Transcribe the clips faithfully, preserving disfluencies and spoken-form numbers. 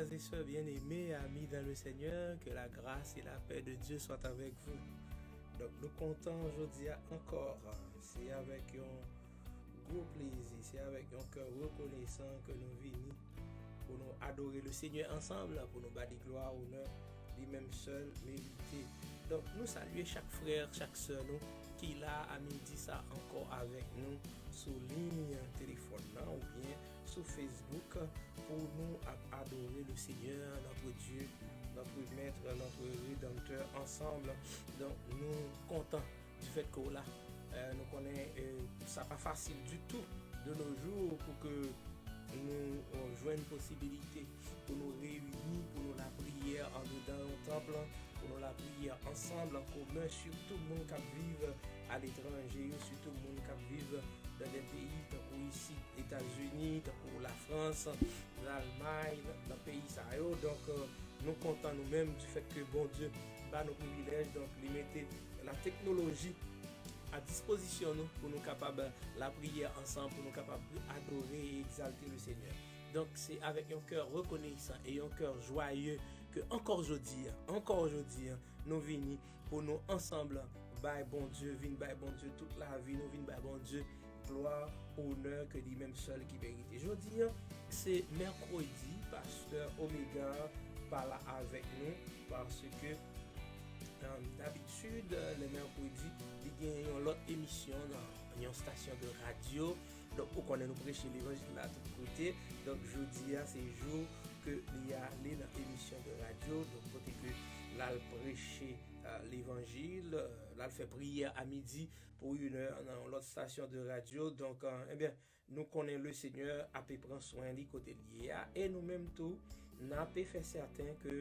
Frères et sœurs bien-aimés, amis dans le Seigneur, que la grâce et la paix de Dieu soient avec vous. Donk, nou kontan jodi a ankò. Se avèk yon gwo plezi, se avèk yon kè rekonesan ke nou vini pou nou adore le Seigneur ansanm, pou nou ba li glwa, onè, li menm sèl merite. Donk, nou salye chak frè, chak sè nou ki la a midi sa ankò avèk nou sou liy telefòn nan oubyen sou Facebook pou nou ap adore le Seigneur, notre Dieu, notre Maître, notre Rédempteur ansanm. Donk, nou kontan du fait ke w la. Euh, nou konnen, euh, sa pa fasil ditou de nos jours pou ke nou, euh, jwenn posibilite pou nou reyini, pou nou lapriyè andedan yon tanp, pou nou lapriyè ansanm, an komen, sitou moun k ap viv aletranje yo, sitou moun k ap viv nan de peyi tankou isit, Etazini, tankou Lafrans, Lalmay, nan, nan peyi sa yo. Donk, euh, nou kontan nou menm du fait ke Bondye ba nou privilèj, donk li mete la teknoloji a dispozisyon nou pou nou kapab lapriyè ansanm, pou nou kapab adore e egzalte le Seigneur. Donk, se avèk yon kè rekonesan e yon kè jwaye ke ankò jodi a, ankò jodi a, nou vini pou nou ansanm bay Bondye, vin bay Bondye tout lavi nou, vin bay Bondye glwa, onè ke li menm sèl ki merite. Jodi a, se mèkredi, pastè Omega pa la avèk nou, paske, euh, dabitid, euh, lè mèkredi, li gen yon lòt emisyon nan yon stasyon de radyo. Donk, ou konnen nou preche levanjil la tout kote. Donk, jodi a, se jou ke li ale nan emisyon de radyo. Donk, kote ke l al preche, euh, levanjil, euh, l al fè priyè a midi pou inè nan yon lòt stasyon de radyo. Donk, euh, ebyen, nou konnen le Seigneur ape pran swen li kote l ye a. E nou menm tou, n ape fè sèten ke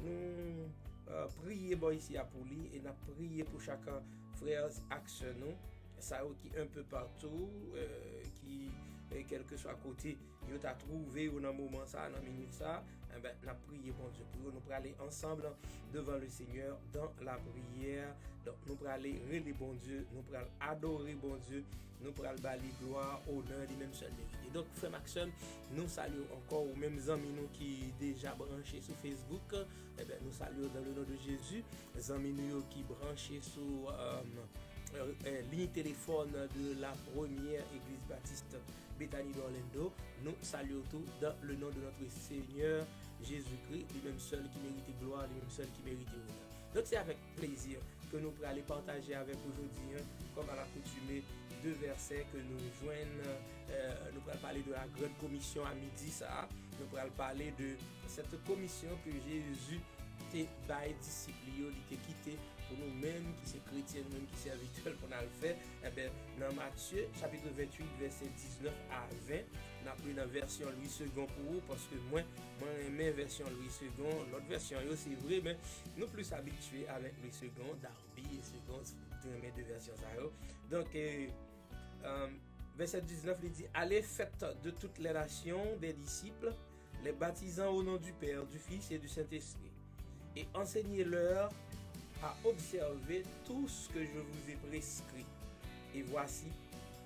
nou, euh, priye bò isi a pou li e n ap priye pou chak, euh, frè ak sè nou, sa yo ki un peu partout, euh, ki, euh, kèlkeswa kote yo ta twouve yo nan moman sa, nan minit sa, enben, n ap priye Bondye pou yo. Nou prale ansanm devan le Seigneur dans la prière. Donk, nou prale rele Bondye, nou pral adore Bondye, nou pral ba li glwa, onè, li menm sèl merite. Donk, frè m ak sè m, nou salye w ankò, ou menm zanmi nou ki deja branche sou Facebook, enben, nou salye w dans le nom de Jésus. Zanmi nou yo ki branche sou, euh, euh, euh, liy telefòn de la Première Église Baptiste Bethany d'Orlando, nou salye w tou dans le nom de notre Seigneur Jésus-Christ, li menm sèl ki merite glwa, li menm sèl ki merite onè. Donk, se avèk plezi ke nou prale pataje avèk ou jodi a, kòm alakoutime, de vèsè ke nou jwenn, euh, nou pral pale de la grande commission a midi sa a, nou pral pale de cette commission que Jésus te bay disip li yo, li te kite pou nou menm ki se kretyen, nou menm ki sèvitè l pou n al fè. Enben, nan Matye, chapit venntuit, vèsè diznèf a ven, n ap li nan vèsyon Louis Segond pou ou, paske mwen, mwen renmen vèsyon Louis Segond. Lòt vèsyon yo, se vre, men nou plis abitye avèk Louis Segond, Darby e Segond, si w renmen de vèsyon sa yo. Donk, euh, euh, vèsè diznèf, li di, Allez, faites de toutes les nations des disciples, les baptisant au nom du Père, du Fils et du Saint-Esprit, et enseignez-leur à observer tout ce que je vous ai prescrit. Et voici,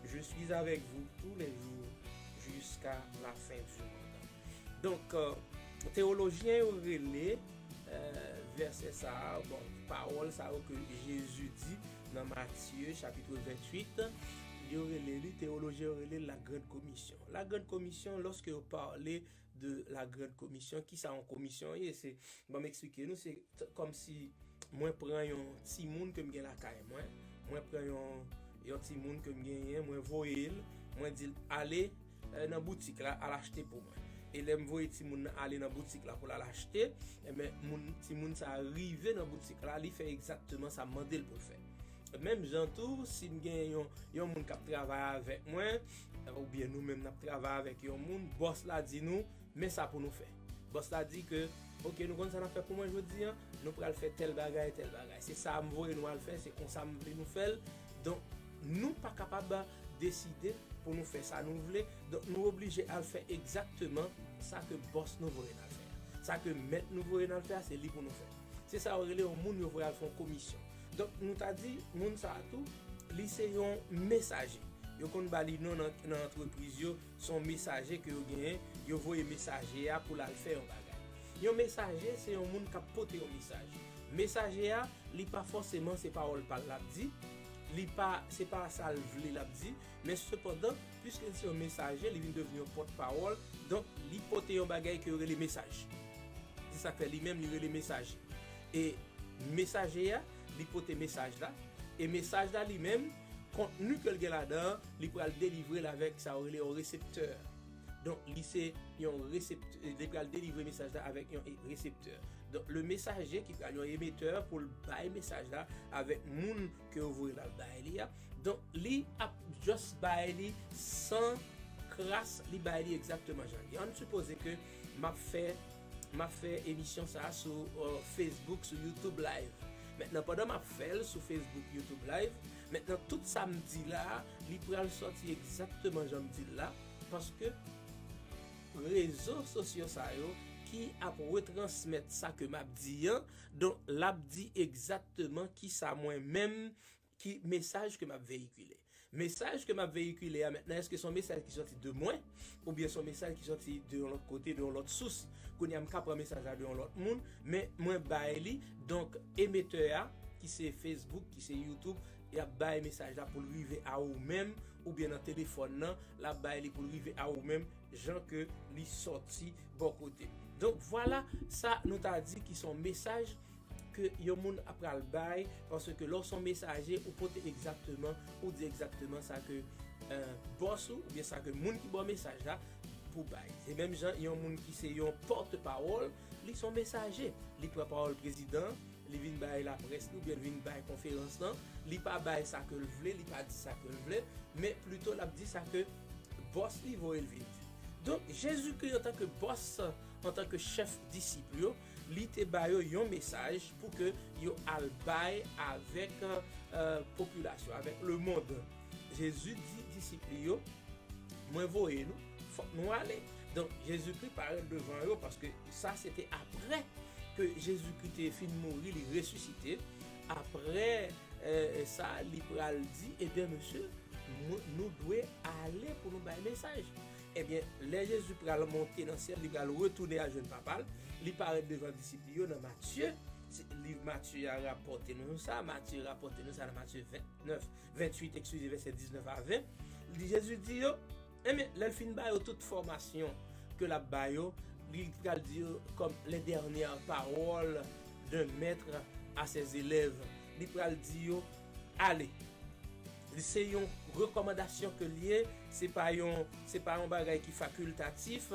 je suis avec vous tous les jours jusqu'à la fin du monde. Donk, euh, teyolojyen yo rele, euh, vèsè sa a, bon, pawòl sa yo ke Jezi di nan Matye, chapit venntuit, yo rele li, teyolojyen yo rele la grande commission. La grande commission, lòske yo pale de la grande commission, kisa yon komisyon ye? Se, ban m eksplike nou, se t-, kòmsi mwen pran yon timoun ke m gen lakay mwen, mwen pran yon, yon timoun ke m genyen, mwen voye l, mwen di l, ale, euh, nan boutik la, al achte pou mwen. E lè m voye timoun nan ale nan boutik la pou l al achte, enben, moun, timoun sa a rive nan boutik la, li fè egzakteman sa m mande l pou l fè. Menm jan tou, si m gen yon, yon moun k ap travay avèk mwen, oubyen nou menm n ap travay avèk yon moun, bòs la di nou, men sa pou nou fè. Bòs la di ke, oke, nou konn sa n ap fè pou mwen jodi a, nou pral fè tèl bagay, tèl bagay. Se sa m voye nou al fè, se konsa m vle nou fè l. Donk, nou pa kapab deside pou nou fè sa nou vle. Donk, nou oblije al fè egzakteman sa ke bòs nou voye n al fè a. Sa ke mèt nou voye n al fè a, se li pou nou fè. Se sa yo rele yon moun yo voye al fè yon komisyon. Donk, nou ta di, moun sa a tou, li se yon mesaje. Yo konn ba li non nan, nan antrepriz yo, se yon mesaje ke yo genyen, yo voye mesaje a pou l al fè yon bagay. Yon mesaje se yon moun k ap pote yon mesaj. Mesaje a, li pa fòseman se pawòl pa l l ap di, li pa, se pa sa l vle l ap di, men sepandan, piske l se yon mesaje, li vin devni yon pòtpawòl, donk li pote yon bagay ke yo rele mesaj. Se sa k fè li menm li rele mesaje. E mesaje a, li pote mesaj la, e mesaj la li menm, kontni ke l gen ladan an, li pral delivre l avèk sa yo rele yon reseptè. Donk, li se yon reseptè, li pral delivre mesaj la avèk yon e- reseptè. Donk, le mesaje ki pral yon emetè pou l bay mesaj la avèk moun ke yo voye l al bay li a. Donk, li ap just bay li san kras, li bay li egzakteman jan l ye. Ann sipoze ke m ap fè, m ap fè emisyon sa a sou uh, Facebook, sou YouTube Live. Mentnan, pandan m ap fè l sou Facebook, YouTube Live, mentnan, tout sa m di la a, li pral sòti egzakteman jan m di l la, paske rezo sosyo sa yo ki ap retransmèt sa ke m ap di an, donk, l ap di egzakteman ki sa mwen menm, ki mesaj ke m ap veyikile. Mesaj ke m ap veyikile a mentnan, èske se yon mesaj ki sòti de mwen, oubyen se yon mesaj ki sòti de yon lòt kote, de yon lòt sous? Kounye a, m ka pran mesaj la de yon lòt moun, men mwen bay li, donk, emetè a, ki se Facebook, ki se YouTube, y ap bay mesaj la pou l rive a ou menm, oubyen nan telefòn nan, l ap bay li pou l rive a ou menm, jan ke li sòti bò kote. Donk, vwala sa nou ta di ki se yon mesaj ke yon moun ap pral bay, paske lè w se yon mesaje, ou pote egzakteman, ou di egzakteman sa ke euh, bòs ou, oubyen sa ke moun ki ba w mesaj la pou bay. Se menm jan yon moun ki se yon pòtpawòl, li se yon mesaje. Li pran pawòl prezidan, li vin bay laprès li, oubyen li vin bay konferans lan, li pa bay sa ke l vle, li pa di sa ke l vle, men plito l ap di sa ke bòs li voye l vin di. Donk, Jezikri antanke bòs, antanke chèf disip yo, li te ba yo yon mesaj pou ke yo al bay avèk euh, popilasyon, avèk lemonn. Jezi di disip li yo, mwen voye nou, fòk nou ale. Donk, Jezikri parèt devan yo, paske sa se te apre ke Jezikri te fin mouri, li resisite. Apre euh, sa, li pral di, ebyen, mesye, nou, nou dwe ale pou nou bay mesaj. Ebyen, lè Jezi pral monte nan syèl, li pral retounen al jwenn Papa l, li parèt devan disip li yo nan Matye. Se- Liv Matye a rapòte nou sa, Matye rapòte nou sa nan Matye vennèf, venntuit, eskize, vèsè diznèf a ven. Li, Jezi di yo, enben, lè l fin ba yo tout fòmasyon ke l ap ba yo, li pral di yo comme les dernières paroles d'un maître à ses élèves. Li pral di yo, ale. Li se yon rekòmandasyon ke l ye, se pa yon, se pa yon bagay ki fakiltatif.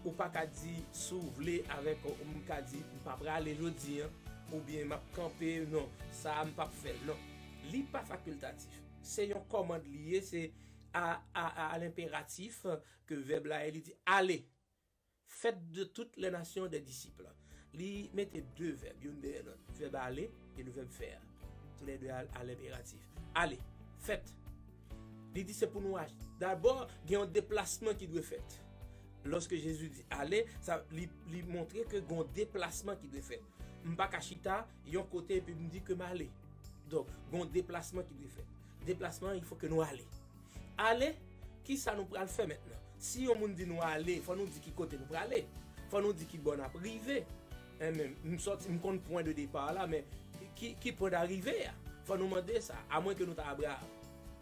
Ou pa ka di, si w vle, avèk, m ka di, m pa prale jodi an, oubyen m ap kanpe, non, sa a m p ap fè l, non. Li pa fakiltatif. Se yon kòmand li ye, se a, a, a, a lenperatif ke vèb la ye, li di, ale. Faites de toutes les nations des disciples. Li mete de vèb, youn dèyè lòt. Vèb ale e le vèb faire. Toulède a, a lenperatif. Ale, fèt. Li di se pou nou aji. Dabò, gen yon deplasman ki dwe fèt. Lòske Jezi di ale, sa, li, li montre ke gen yon deplasman ki dwe fèt. M pa ka chita yon kote epi m di ke m ale. Donk, gen yon deplasman ki dwe fèt. Deplasman an, il faut que nou ale. Ale, kisa nou pral fè mentnan? Si yon moun di nou ale, fò nou di ki kote nou prale. Fò nou di ki bò n ap rive. Enben, m sòti, m konn pwen de depa la, men ki, ki pwen darive a? Fò nou mande sa, amwen ke nou ta Abraram.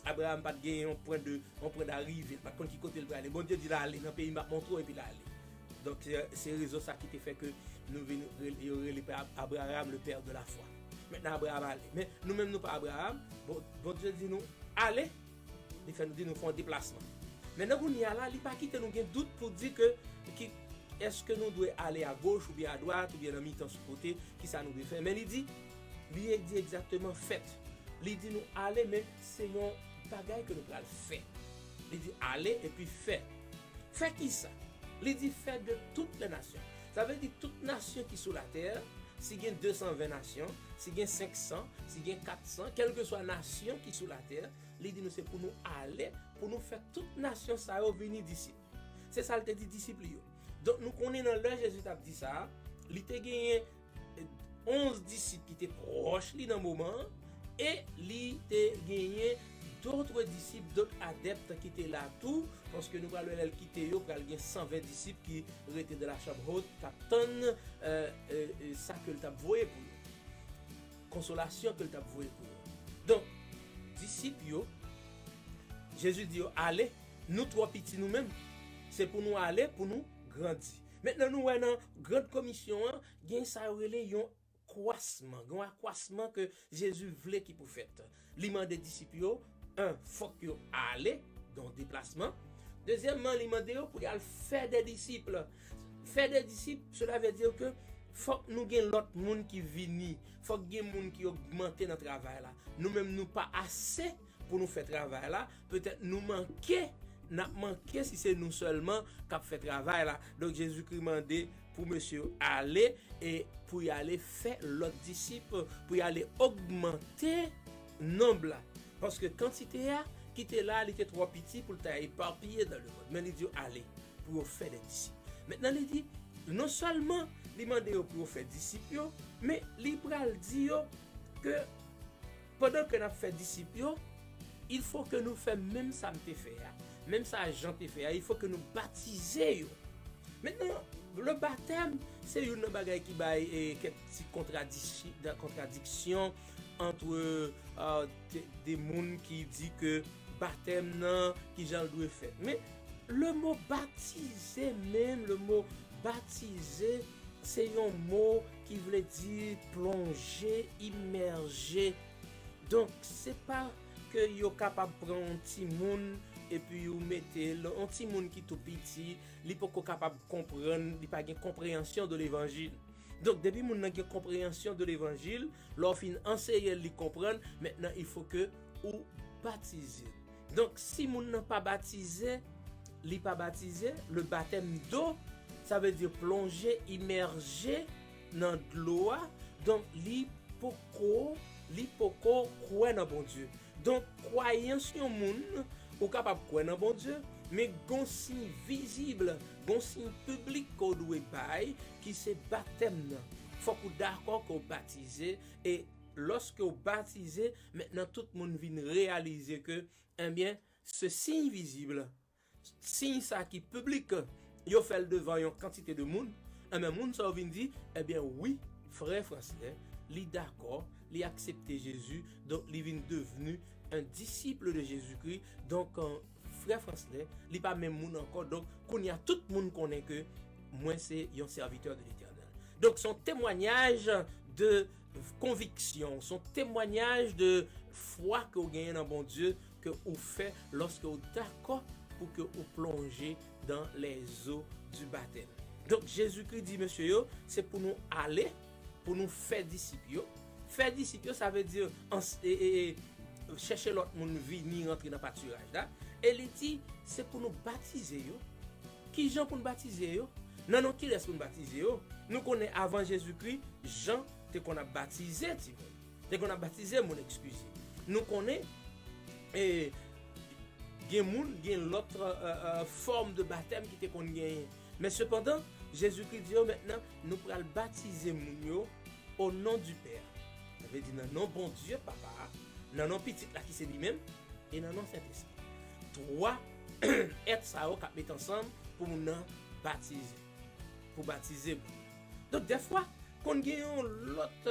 Abraram pa t gen yon pwen de, yon pwen darive, li pa t konn ki kote l prale. Bondye di l ale nan peyi m ap montre w epi l ale. Donk, se, se rezon sa ki te fè ke nou vin, yo rele Abraram le père de la foi. Mentnan Abraram ale. Men nou menm nou pa Abraram, bon, Bondye di nou ale, li fè nou di nou fè yon deplasman. Mentnan kounye a la, li pa kite nou gen dout pou di ke, ki, èske nou dwe ale agoch oubyen adwat oubyen nan mitan sou kote, kisa nou dwe fè. Men li di, li di egzakteman fèt. Li di nou ale, men se yon bagay ke nou pral fè. Li di ale epi fè. Fè kisa? Li di fè de toutes les nations. Sa vle di tout nasyon ki sou latè, si gen de san ven nasyon, si gen senk san, si gen kat san, kèlkeswa nasyon ki sou latè, li di nou se pou nou ale, pou nou fè tout nasyon sa yo vini disip. Se sa l te di disip li yo. Donk nou konnen nan lè Jezi t ap di sa, li te genyen onz disip ki te pwòch li nan moman an, e li te genyen d'autres disciples, d'autres adeptes ki te la tou, paske nou pral wè lè l kite yo, pral gen san ven disip ki rete dans la chambre haute, k ap tann, euh, euh, euh, sa ke l t ap voye pou yo. Konsolasyon ke l t ap voye pou yo. Donk, disip yo, Jezi di yo, "Ale, nou twò piti nou menm. Se pou nou ale, pou nou grandi." Mentnan, nou wè nan Grand Komisyon an, gen sa yo rele yon kwasman, gen yon akwasman ke Jezi vle ki pou fèt. Li mande disip yo, en, fòk yo ale, gen yon deplasman. Dezyèmman, li mande yo pou y al fè de disip. Fè de disip, cela veut dire que fòk nou gen lòt moun ki vini, fòk gen moun ki ogmante nan travay la. Nou menm, nou pa ase pou nou fè travay la, petèt nou manke, n ap manke si se nou sèlman k ap fè travay la. Donk, Jezikri mande pou mesye yo ale e pou y ale fè lòt disip, pou y ale ogmante nonb la. Paske kantite a ki te la, li te twò piti pou l ta epapiye dans le monde. Men li di yo, "Ale, pou yo fè de disip." Mentnan, li di, non sèlman li mande yo pou yo fè disip yo, men li pral di yo ke pandan ke n ap fè disip yo, il faut que nou fè menm sa m te fè a, menm sa Jan te fè a, il faut que nou batize yo. Mentnan, le batèm, se youn nan bagay ki bay, eh, kèk ti kontradisi-, kontradiksyon ant, eh, de, de moun ki di ke batèm nan, ki jan l dwe fèt. Men, le mo batize menm, le mo batize, se yon mo ki vle di plonje, imèje. Donk, se pa ke yo kapab pran yon timoun epi yo mete l, yon timoun ki tou piti, li poko kapab konprann, li pa gen konpreyansyon de levanjil. Donk, depi moun nan gen konpreyansyon de levanjil, lè w fin anseye l, li konprann, mentnan, il faut que ou batize l. Donk, si moun nan pa batize, li pa batize, le baptême d'eau, sa vle di plonje, imèje nan dlo a. Donk, li poko, li poko kwè nan Bondye. Donk, kwayans yon moun, ou kapab kwè nan Bondye, men gon siy vizib, gon siy piblik ke w dwe bay, ki se batèm nan. Fòk ou dakò ke w batize, e lòske w batize, mentnan tout moun vin reyalize ke, ebyen, se siy vizib, siy sa ki piblik, yo fè l devan yon kantite de moun, enben, moun sa yo vin di, ebyen, wi, frè Franslè, li dakò, li aksepte Jezi, donk, li vin devni un disciple de Jésus-Christ, donk, euh, frè Franslè, li pa menm moun ankò, donk, kounye a, tout moun konnen ke mwen se yon sèvitè de Letènèl. Donk, se yon temwanyaj de konviksyon, se yon temwanyaj de fwa ke w genyen nan Bondye, ke ou fè lòske ou dakò pou ke ou plonje dans les eaux du baptême. Donk, Jezikri di mesye yo, se pou nou ale, pou nou fè disip yo. Fè disip yo, sa vle di ans-, e, e, e, chèche lòt moun vini rantre nan patiraj la. E li di, se pou nou batize yo. Ki jan pou n batize yo? Nan non kilès pou n batize yo? Nou konnen avan Jezikri, Jan te konn ap batize timoun. Te konn ap batize moun, eskize. Nou konnen, e, gen moun, gen lòt, e, e, fòm de batèm ki te konn genyen. Men sepandan, Jezikri di yo, mentnan, nou pral batize moun yo au nom du Père. Sa vle di nan non Bondye Papa a, nan non Pitit la ki se li menm, e nan non Sentespri. Twa èt sa yo k ap met ansanm pou moun nan batize. Pou batize moun. Donk, dèfwa, konn gen yon lòt,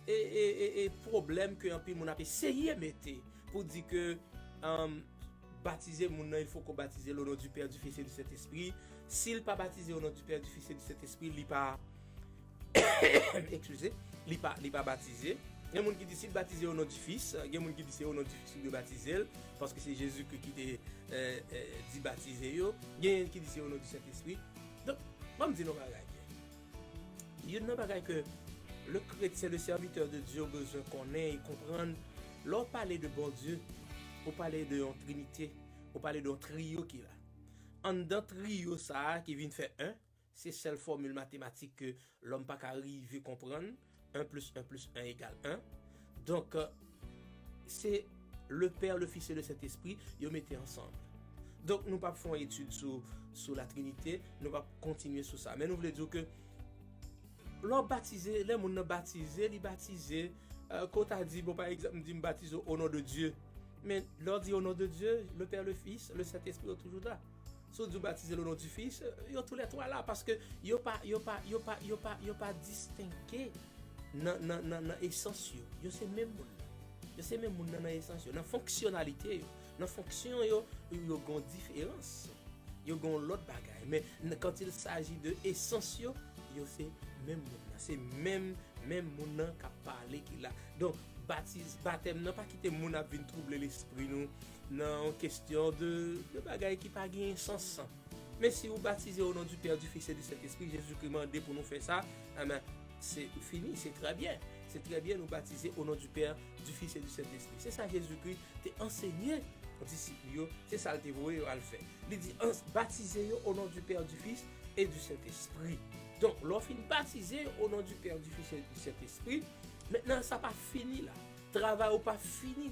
e, e, e, e, pwoblèm ke anpil moun ap eseye mete pou di ke, um, batize moun nan, il faut qu'on baptise au nom du Père, du Fils et du Saint-Esprit. Si l pa batize au nom du Père, du Fils et du Saint-Esprit, li pa, eskize, li pa, li pa batize. Gen moun ki di si l batize au nom du Fils, gen moun ki di se au nom du Fils li dwe batize l, paske se Jezikri ki te, e, e, di batize yo. Gen ki di se au nom du Saint-Esprit. Donk, ban m di nou bagay. Youn nan bagay ke le chrétien, le serviteur de Dieu bezwen konnen e konprann, lè w pale de Bondye, ou pale de yon trinite, ou pale de yon triyo ki la. Anndan triyo sa a ki vin fè en, se sèl fòmil matematik ke lòm pa ka rive konprann, un plus un plus un égale un. Donk, se le Père, le Fils et le Saint-Esprit, yo mete ansanm. Donk, nou p ap fè yon etid sou, sou la Trinite, nou p ap kontinye sou sa. Men nou vle di w ke lè w batize, lè moun nan batize, li batize, e, ke w ta di, bon, pa egzanp, m di m batize au nom de Dieu. Men lè w di au nom de Dieu, le Père, le Fils, le Saint-Esprit, yo toujou la. Si w di w batize le nom du Fils, yo tou lè twa la, paske yo pa, yo pa, yo pa, yo pa, yo pa distenge nan, nan, nan, nan esans yo. Yo se menm moun nan. Yo se menm moun nan nan esans yo, nan fonksyonalite yo, nan fonksyon yo, yo gen diferans. Yo gen yon lòt bagay. Men n- quand il s'agit de esans yo, yo se menm moun nan. Se menm, menm moun nan k ap pale ki la. Donk, batiz, batèm nan pa kite moun ap vin twouble lespri nou nan yon kesyon de, de bagay ki pa gen sans. Men si ou batize au nom du Père, du Fils et du Saint-Esprit, Jezikri mande pou nou fè sa, enben, se fini, se trè byen. Se trè byen nou batize au nom du Père, du Fils et du Saint-Esprit. Se sa Jezikri te ansenye disip li yo, se sa l te voye yo al fè. Li di, Ans- batize yo au nom du Père, du Fils et du Saint-Esprit. Donk, lè w fin batize yo au nom du Père, du Fils et du Saint-Esprit, mentnan sa pa fini la. Travay ou pa fini.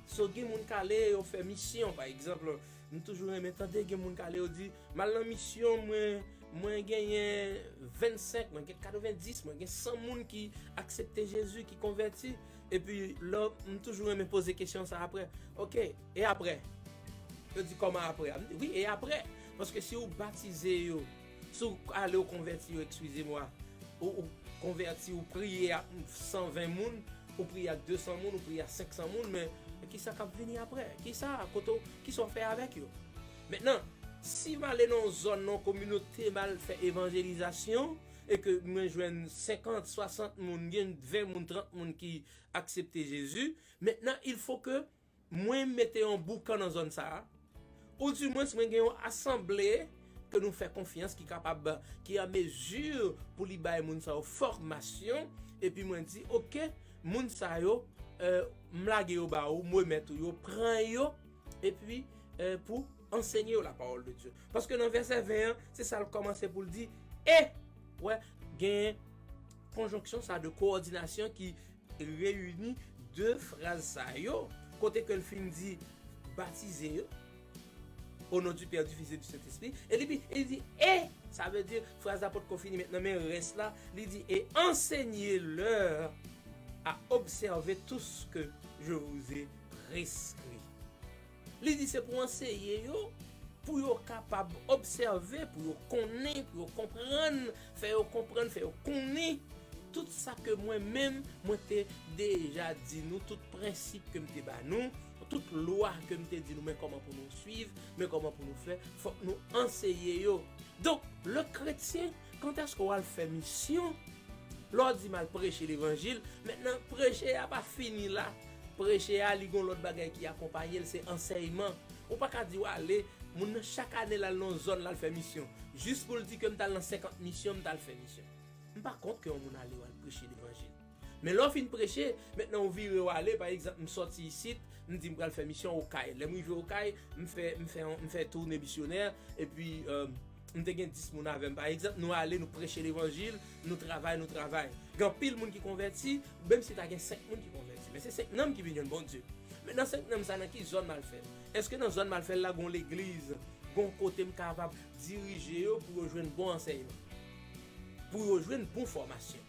So gen moun k ale yo fè misyon, pa egzanp, m toujou renmen tande gen moun k ale yo di, m al nan misyon, mwen, mwen genyen vennsenk, mwen gen katrevenndis, mwen gen san moun ki aksepte Jezi, ki konvèti. Epi lè m toujou renmen poze kesyon sa apre. Oke, e apre? Yo di, kòman apre a? M di, wi, e apre? Paske si ou batize yo, si ou ale ou konvèti yo, eskize mwa, ou, ou konvèti, ou priye ak san ven moun, ou priye ak de san moun, ou priye ak senk san moun, men kisa k ap vini apre? Kisa, kote w, kisa w fè avèk yo? Mentnan, si m ale nan yon zòn, nan yon kominote, m al fè evanjelizasyon, e ke mwen jwenn senkant, swasant moun, gen ven moun, trant moun ki aksepte Jezi, mentnan, il faut que mwen mete yon boukan nan zòn sa a. Ou di mwens mwen gen yon asanble ke nou fè konfyans ki kapab, ki an mezi pou li bay moun sa yo fòmasyon, epi mwen di, oke, moun sa yo, euh, m lage yo ba ou, m remèt ou yo, pran yo, epi, euh, pou ansenye yo la parole de Dieu. Paske nan vèsè ven an, se sa l kòmanse pou l di, e, wè, gen konjonksyon sa de kowòdinasyon ki reyini de fraz sa yo, kote ke l fin di, batize yo, au nom du Père, du Fils et du Saint-Esprit, e li, e li di, e, sa vle di, fraz la potko fini mentnan, men rès la, li di, et enseignez-leur à observer tout ce que je vous ai prescrit. Li di se pou anseye yo, pou yo kapab obsève, pou yo konnen, pou yo konprann, fè yo konprann, fè yo konnen tout sa ke mwen menm, mwen te deja di nou, tout prensip ke m te ba nou, tout lwa ke m te di nou, men kòman pou nou swiv, men kòman pou nou fè, fòk nou anseye yo. Donk, le kretyen, kantèske w al fè misyon? Lè w di m al preche levanjil, mentnan, preche a pa fini la. Preche a, li gon lòt bagay ki akonpaye l, se ansèyman. Ou pa ka di w ale, moun nan chak ane l al nan yon zòn, l al fè misyon. Jis pou l di ke m t al nan senkant misyon, m t al fè misyon. M pa kont ke yon moun ale w al preche levanjil. Men lè w fin preche, mentnan ou vire w ale, pa egzanp, m sòti isit, m di m pral fè misyon Okay. Lè m rive Okay, m fè, m fè, yon- m fè toune misyonè, epi, euh, m te gen dis moun avè m, pa egzanp, nou ale, nou preche levanjil, nou travay, nou travay. Gen anpil moun ki konvèti, menm si ta gen senk moun ki konvèti, men se senk nanm ki vin jwenn Bondye. Mentnan, senk nanm sa nan ki zòn m al fè l? Èske nan zòn m al fè l la, gon legliz, gon kote m kapab dirije yo pou yo jwenn bon ansèyman, pou yo jwenn bon fòmasyon?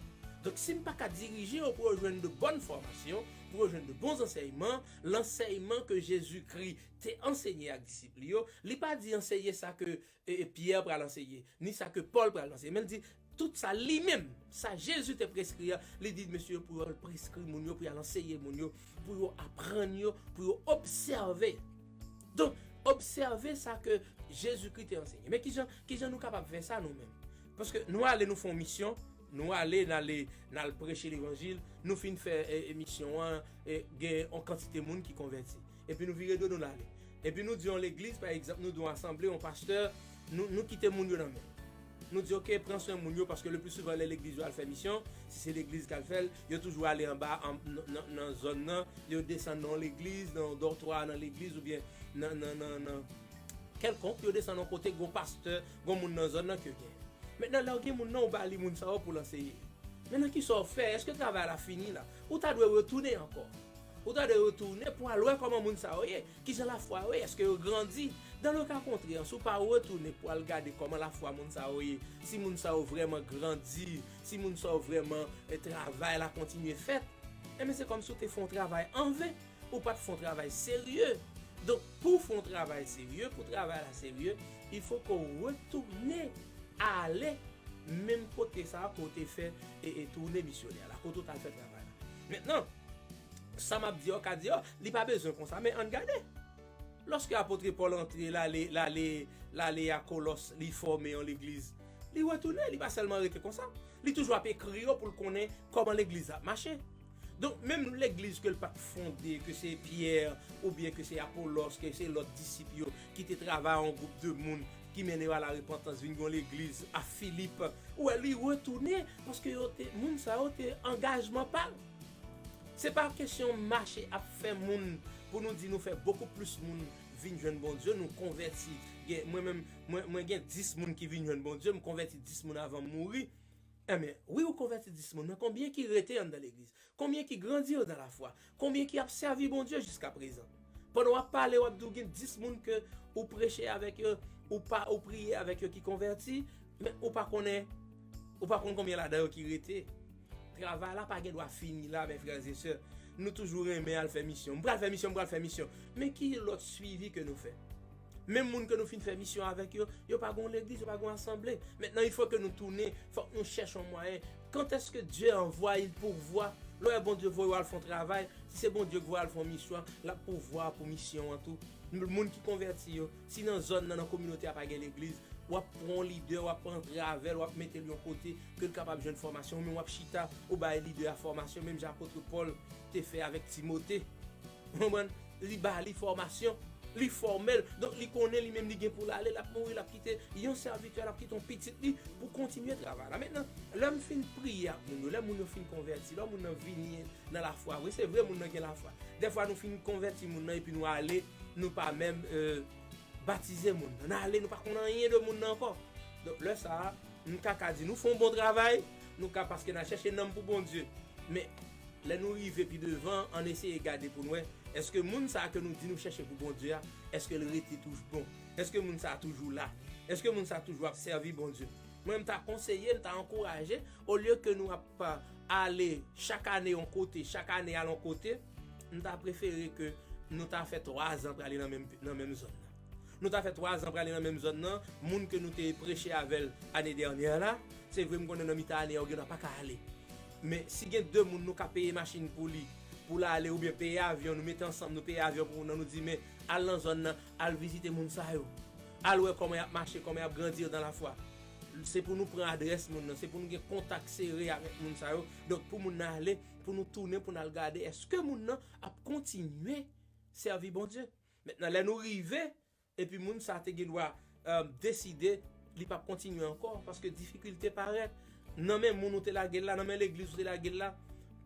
Donk, si m pa ka dirije yo pou yo jwenn de bòn fòmasyon, pou yo jwenn de bon ansèyman, lansèyman ke Jezikri te ansenye ak disip li yo, li pa di anseye sa ke, e, e, Pyè pral anseye, ni sa ke Pòl pral anseye, men l di tout sa li menm, sa Jezi te preskri a, li di mesye yo pou yo al preskri moun yo, pou y al anseye moun yo, pou yo aprann yo, pou yo obsève. Donk, obsève sa ke Jezikri te ansenye. Men kijan, kijan nou kapab fè sa nou menm? Paske nou ale, nou fè yon misyon, nou ale, n ale, n al preche levanjil, nou fin fè, e, e, misyon an, e, gen yon kantite moun ki konvèti. Epi nou vire do nou, n ale. Epi nou di yon legliz, pa egzanp, nou di yon asanble, yon pastè, nou, nou kite moun yo nan men. Nou di, oke, pran swen moun yo, paske le pli souvan, lè legliz yo al fè misyon, si se legliz k al fè l, yo toujou ale anba, an, nan, nan, nan zòn nan, yo desann nan yon legliz, nan yon dòtwa nan legliz, oubyen nan, nan, nan, nan, kèlkonk, yo desann yon kote, gon pastè, gon moun nan zòn nan ke gen. Mentnan, lè w gen moun nan, ou ba li moun sa yo pou l anseye. Men nan kisa w fè? Èske travay la fini la? Ou ta dwe retounen ankò. Ou ta dwe retounen pou al wè kòman moun sa yo ye, kijan lafwa yo ye, èske yo grandi. Dan le ka kontrè, si w pa retounen pou al gade kòman lafwa moun sa yo ye, si moun sa yo vrèman grandi, si moun sa yo vrèman, e, travay la kontinye fèt, enben se kòmsi w te fè yon travay anven. ou pa t fè yon travay serye. Donk, pou w fè yon travay serye, pou travay la serye, il faut que w retounen ale menm kote sa a ke w te fè e, e toune misyonè la, kote w t al fè travay la. Mentnan, sa m ap di a, w ka di, "Oh, li pa bezwen konsa," men ann gade. Lòske apot Pòl antre, l ale, l ale, l ale a Kolòs, li fòme yon legliz, li retounen, li pa sèlman rete konsa. Li toujou ap ekri yo pou l konnen kòman legliz la ap mache. Donk, menm legliz ke l pa t fonde, ke se Pyè, oubyen ke se Apolòs, ke se lòt disip yo ki te travay, yon gwoup de moun ki mennen yo a la repantans, vin yon legliz a Filip, ou wè, li retounen, paske yo te, moun sa yo te angajman pa l. Se pa kesyon mache ap fè moun, pou nou di nou fè bokou plis moun vin jwenn Bondye, nou konvèti. Gen, mwen menm, mwen, mwen gen dis moun ki vin jwenn Bondye, m konvèti dis moun avan m mouri. Enben, wi, ou konvèti dis moun, men konbyen ki rete anndan legliz? Konbyen ki grandi anndan lafwa? Konbyen ki ap sèvi Bondye jiska prezan? Pandan w ap pale, w ap di w gen dis moun ke ou preche avèk yo, ou pa, ou priye avèk yo ki konvèti, men ou pa konnen, ou pa konn konbyen ladan yo ki rete. Travay la pa gen dwa fini la, mes frères et sœurs. Nou toujou renmen al fè misyon. M pral fè misyon, m pral fè misyon. Men ki lòt swivi ke nou fè? Menm moun ke nou fin fè misyon avèk yo, yo pa gen yon legliz, yo pa gen yon asanble. Mentnan, il faut que nou tounen, fòk nou chèche yon mwayen. Quand est-ce que Dieu envoie, il pourvoit. Lè w wè Bondye voye w al fè yon travay, si se Bondye k voye w al fè yon misyon, l ap pouvwa pou misyon an tou. Moun ki konvèti yo, si nan zòn nan, nan kominote a pa gen legliz, w ap pran yon lidè, w ap antre avè l, w ap mete l yon kote ke l kapab jwenn fòmasyon, oubyen w ap chita, ou bay lidè a fòmasyon, menm jan apot Pòl te fè avèk Timote. Ou konprann? Li ba li fòmasyon, li fòme l. Donk, li konnen li menm li gen pou l ale, l ap mouri, l ap kite yon sèvitè, l ap kite yon pitit li pou kontinye travay la. Mentnan, lè m fin priye ak moun yo, lè moun yo fin konvèti, lè moun nan vini nan lafwa vre, se vre moun nan gen lafwa. Dèfwa nou fin konvèti moun nan epi nou ale, nou pa menm, euh, batize moun nan. N ale, nou pa konn anyen de moun nan ankò. Donk, lè sa a, m ka ka di nou fè yon bon travay, nou ka, paske n al chèche nanm pou Bondye. Men, lè nou rive pi devan, ann eseye gade pou n wè, èske moun sa a ke nou di nou chèche pou Bondye a, èske l rete toujou bon? Èske moun sa a toujou la? Èske moun sa a toujou ap sèvi Bondye? Mwen, m ta konseye, m ta ankouraje, olye ke nou ap, a, ale chak ane yon kote, chak ane al yon kote, m ta prefere ke nou ta fè twa zan prale nan menm, nan menm zòn nan. Nou ta fè twa zan prale nan menm zòn nan, moun ke nou te preche avè l ane dènyè la, se vre m konnen nan mitan ane a ou gen dwa pa ka ale. Men si gen de moun nou ka peye machin pou li, pou l ale, oubyen peye avyon, nou mete ansanm, nou peye avyon pou moun nan, nou di, "Men, al nan zòn nan, al vizite moun sa yo. Al wè kòman y ap mache, kòman y ap grandi dan lafwa." Se pou nou pran adrès moun nan, se pou nou gen kontak sere avèk moun sa yo. Donk, pou moun nan ale, pou nou tounen, pou n al gade, èske moun nan ap kontinye sèvi Bondye? Mentnan, lè nou rive, epi moun sa te gen dwa, euh, deside li p ap kontinye ankò, paske difikilte parèt. Nan men moun ou te lage l la, nan men legliz ou te lage l la,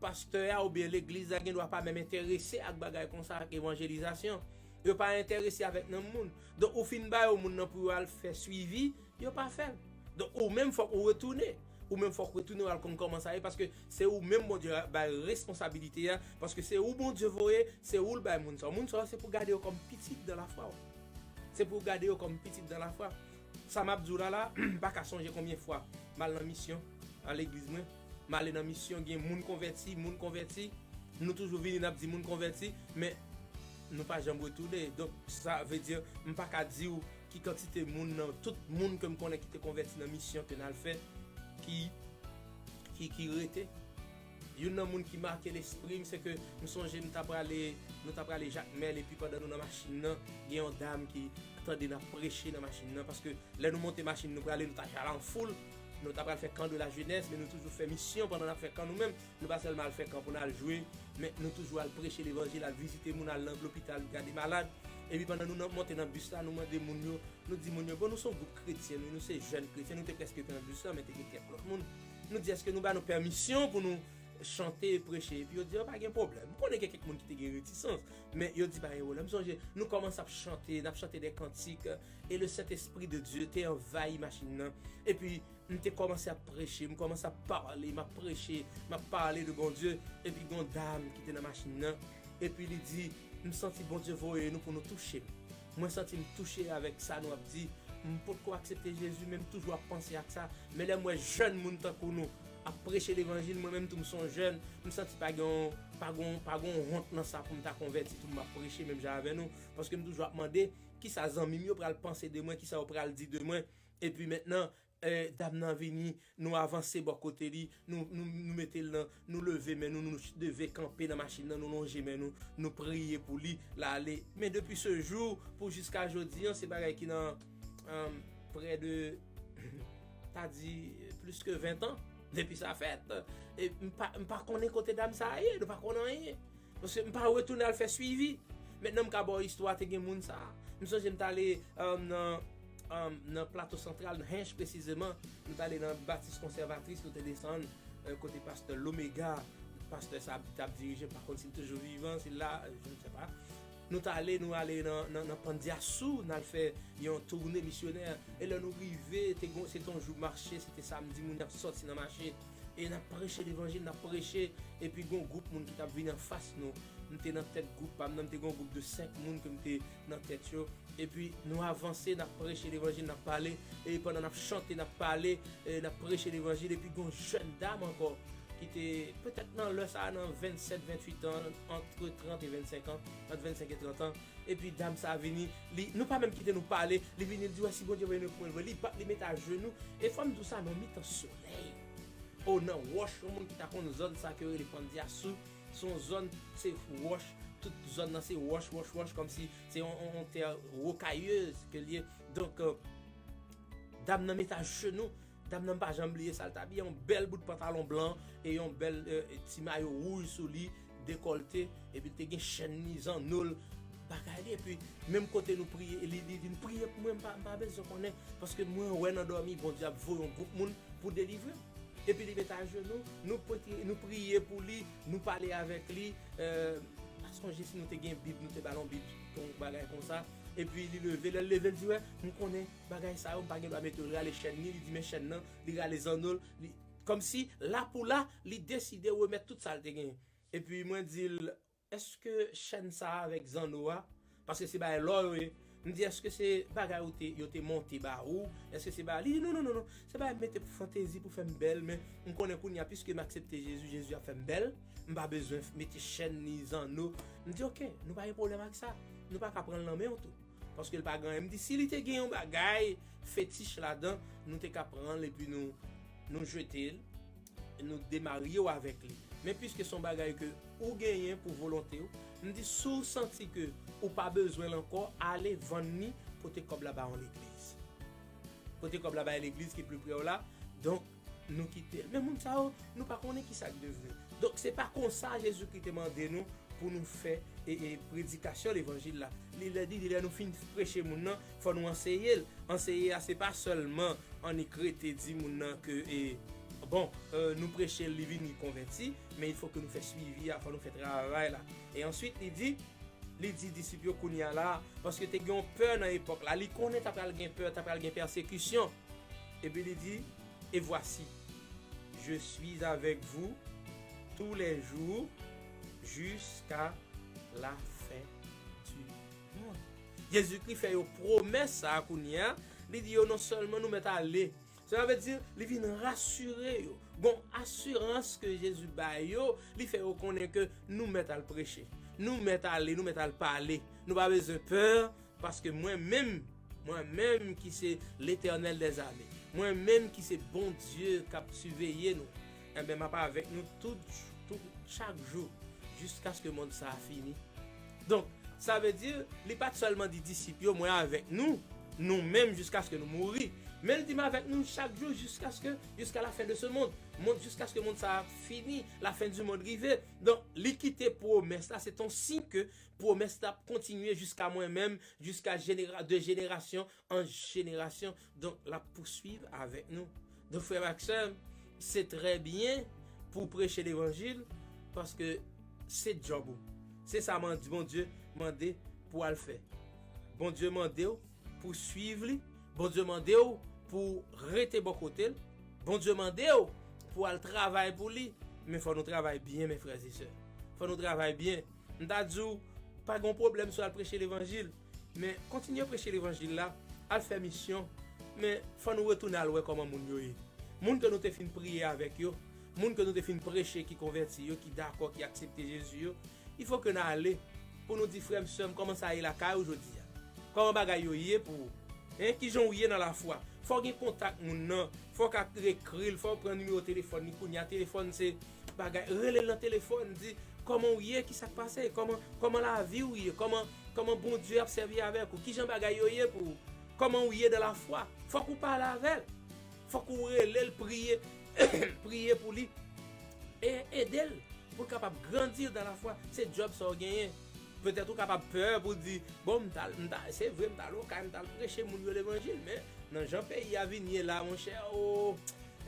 pastè a oubyen legliz la gen dwa pa menm enterese ak bagay konsa, ak evanjelizasyon. Yo pa enterese avèk nanm moun. Donk, ou fin ba yo moun nan pou yo al fè swivi, yo pa fè l. Donk, ou menm fòk ou retounen. Ou menm fòk retounen, w al konn kòman sa ye, paske se ou menm Bondye bay responsabilite a, paske se ou Bondye voye, se ou l bay moun sa yo. Moun sa yo, se pou gade yo kòm pitit dan lafwa w. Se pou w gade yo kòm pitit dan lafwa. Sa m ap di w la la, m pa ka sonje konbyen fwa m al nan misyon, nan legliz mwen. M ale nan misyon, gen moun konvèti, moun konvèti. Nou toujou vini, n ap di moun konvèti, men nou pa janm retounen. Donk, sa vle di, m pa ka di w ki kantite moun nan, tout moun ke m konnen ki te konvèti nan misyon ke n al fè, ki, ki, ki rete. Youn nan moun ki make lespri m, se ke m sonje m ta prale, nou ta prale Jakmèl, epi pandan nou nan machin nan, gen yon dam ki tande n ap preche nan machin nan, paske lè nou monte machin, nou prale, nou ta pral an foul, nou ta pral fè camp de la jeunesse, men nou toujou fè misyon pandan n ap fè camp nou menm. Nou pa sèlman al fè camp pou n al jwe, men nou toujou al preche levanjil, al vizite moun, al nan lopital, gade malad. Epi pandan nou nan, monte nan bis la, nou mande moun yo, nou di moun yo, "Bon, nou se yon gwoup kretyen, nou, nou se jèn kretyen, nou te prèske plen nan bis la, men te gen kèk lòt moun." Nou di, "Èske nou ba nou pèmisyon pou nou chante e preche?" Epi yo di, "Yo, pa gen pwoblèm." M konnen gen kèk moun ki te gen retisans, men yo di, "Pa gen pwoblèm." M sonje, nou kòmanse ap chante, n ap chante de kantik, e le Saint-Esprit de Dieu te anvayi machin nan. Epi, m te kòmanse ap preche, m kòmanse ap pale, m ap preche, m ap pale de Bondye, epi gon dam ki te nan machin nan, epi li di, "M santi Bondye voye nou pou nou touche m. Mwen santi m touche avèk sa nou ap di. M potko aksepte Jezi, men m toujou ap panse ak sa. Men lè m wè jèn moun tankou nou ap preche levanjil, mwen menm tou m se yon jèn, m santi pa gen yon, pa gon, pa gon wont nan sa pou m ta konvèti tou, m ap preche menm jan avè nou. Paske m toujou ap mande, kisa zanmi m yo pral panse de mwen, kisa yo pral di de mwen. Epi mentnan, eh, dam nan vini, nou avanse bò kote li, nou, nou, nou mete l nan, nou leve men nou, nou leve kanpe nan machin nan, nou lonje men nou, nou priye pou li, l ale. Men depi se jou, pou jiska jodi an, se bagay ki nan, um, prè de, ta di, plis ke ven an, depi sa fèt. E m pa, m pa konnen kote dam sa a ye, nou pa konnen anyen. Paske m pa retounen al fè swivi. Mentnan m ka ba w istwa, te gen moun sa a. M sonje m t ale, um, nan, um, nan Plato Santral, nan Hinche presizeman. Nou t ale nan Batis Konsèvatris, nou te desann, eh, kote pastè Lomega, pastè sa a t ap dirije, m pa konn si l toujou vivan, si l la, eh, je ne sais pas. Nou t ale, nou ale nan, nan, nan Pandyasou, n al fè yon toune misyonè. E lè nou rive, te gon, se te yon jou mache, se te samdi, moun y ap sòti nan mache. E n ap preche levanjil, n ap preche. Epi gon gwoup moun ki t ap vini anfas nou. M te nan tèt gwoup pa m nan, m te gon gwoup de senk moun ke m te nan tèt yo. Epi nou avanse, n ap preche levanjil, n ap pale. E pandan n ap chante, n ap pale, e n ap preche levanjil. Epi gon jèn dam ankò ki te petèt nan lè sa a, nan vennsèt, venntuit an, antre trant e vennsenk an, ant vennsenk e trant an. Epi dam sa a vini, li, nou pa menm kite nou pale, li vini, li di, "Wè, si Bondye vle nou pran l vre." Li bat, li met ajenou. E fò m di w sa, nan mitan solèy. O, nan wòch, yon moun ki ta konn zòn sa ke yo rele Pandyasou, se yon zòn, se wòch, tout zòn nan se wòch, wòch, wòch, kòmsi se yon, yon, yon tè wokayez ke l ye. Donk, euh, dam nan met ajenou, dam nan m pa janm bliye sa, l t abiye yon bèl bout pantalon blan e yon bèl, eh, ti mayo wouj sou li, dekòlte, epi l te gen chèn li, zanno l, bagay li, epi menm kote nou priye, li, li vin priye pou mwen, m pa, m pa bezwen konnen, paske mwen wè nan dòmi, Bondye ap voye yon gwoup moun pou delivre m. Epi li met ajenou, nou, nou priye pou li, nou pale avèk li, eh, m pa sonje si nou te gen Bib, nou te ba l yon Bib, yon bagay konsa, epi li leve, lè l leve, l di, "Wè, m konnen bagay sa yo, m pa gen dwa mete yo." L rale chèn li, li di, "Men chèn nan." Li rale zanno l, li, kòmsi la pou la, li deside remèt tout sa l te genyen. Epi mwen di l, "Èske chèn sa a avèk zanno a, paske se bagay lò yo ye." M di, "Èske se bagay ou te, yo te monte ba ou? Èske se bagay?" Li di, "Non, non, non, non. Se bagay m mete pou fantezi, pou fè m bèl, men m konnen kounye a, piske m aksepte Jezi, Jezi ap fè m bèl. M pa bezwen mete chèn ni zanno." M di, "Oke, nou pa gen pwoblèm ak sa. Nou pa ka pran l nan men w tou." Paske l pa gen anyen. M di, si li te gen yon bagay fetich ladan, nou te ka pran l epi nou, nou jete l, nou demarye w avèk li. Men piske se yon bagay ke ou genyen pou volonte w, m di, si w santi ke ou pa bezwen l ankò, ale vann li, pote kòb la ba yon legliz. Pote kòb la bay legliz ki pli pre w la. Donk, nou kite l. Men moun sa yo, nou pa konnen ki sa k devni. Donk, se pa konsa Jezikri te mande nou pou nou fè, e, e, predikasyon levanjil la. Li lè, li di, lè nou fin preche moun nan, fò nou anseye l. Anseye a, se pa sèlman annik rete di moun nan ke, e, bon, e, nou preche l, li vini konvèti, men il faut que nou fè swivi a, fò nou fè travay la. E answit, li di, li di disip yo kounye a la, paske te gen yon pè nan epòk la. Li konnen ta pral gen pè, ta pral gen pèsekisyon. Epi li di, "Et voici, je suis avec vous tous les jours jusqu'à la fin du monde." Jezikri fè yo pwomès sa a kounye a, li di yo non sèlman nou mèt ale, sa vle di li vin rasire yo. Gon asirans ke Jezi bay yo, li fè yo konnen ke nou mèt al preche, nou mèt ale, nou mèt al pale, nou pa bezwen pè, paske mwen menm, mwen menm ki se Letènèl dèzame, mwen menm ki se Bondye k ap siveye nou, enben, m ap avèk nou tout, tout, chak jou, jiskaske mond sa a fini. Donk, sa vle di, li pa t sèlman di disip yo, "Mwen avèk nou, nou menm jiskaske nou mouri." Men l di, "M avèk nou chak jou jiskaske, jusqu'à la fin de ce monde." Mond, jiskaske mond sa a fini, la fin du monde rive. Donk, li kite pwomès la, se t on siy ke pwomès la ap kontinye jiska mwen menm, jiska jenera-, de jenerasyon an jenerasyon. Donk, l ap pouswiv avèk nou. Donk, frè m ak sè m, se trè byen pou w preche levanjil, paske se djòb ou. Se sa mande, Bondye mande pou w al fè. Bondye mande w pou w swiv li. Bondye mande w pou w rete bò kote l. Bondye mande w pou w al travay pou li. Men fò nou travay byen, men frè e sè. Fò nou travay byen. M ta di w, pa gen pwoblèm si w al preche levanjil, men kontinye preche levanjil la, al fè misyon, men fò nou retounen al wè kòman moun yo ye. Moun ke nou te fin priye avèk yo, moun ke nou te fin preche ki konvèti yo, ki dakò, ki aksepte Jezi yo, il faut que n ale pou nou di, frè m, sè m, kòman sa ye lakay ou jodi a? Kòman bagay yo ye pou ou? Hein? Kijan w ye nan lafwa? Fò w gen kontak moun nan, fò w ka ekri l, fò w pran nimewo telefòn li. Kounye a telefòn se bagay, rele l nan telefòn, di kòman w ye, ki sa k pase, kòman, kòman lavi w ye, kòman, kòman Bondye ap sèvi avèk ou, kijan bagay yo ye pou ou, kòman w ye nan lafwa. Fòk ou pale avè l. Fòk ou rele l, priye, priye pou li. E ede l pou l kapab grandi nan lafwa. Se djòb sa w genyen. Petèt ou kapab pè pou di, bon, m t al, m t al, se vre, m t al okay, m t al preche moun yo levanjil, men nan jan peyi a vin ye la, monchè, o,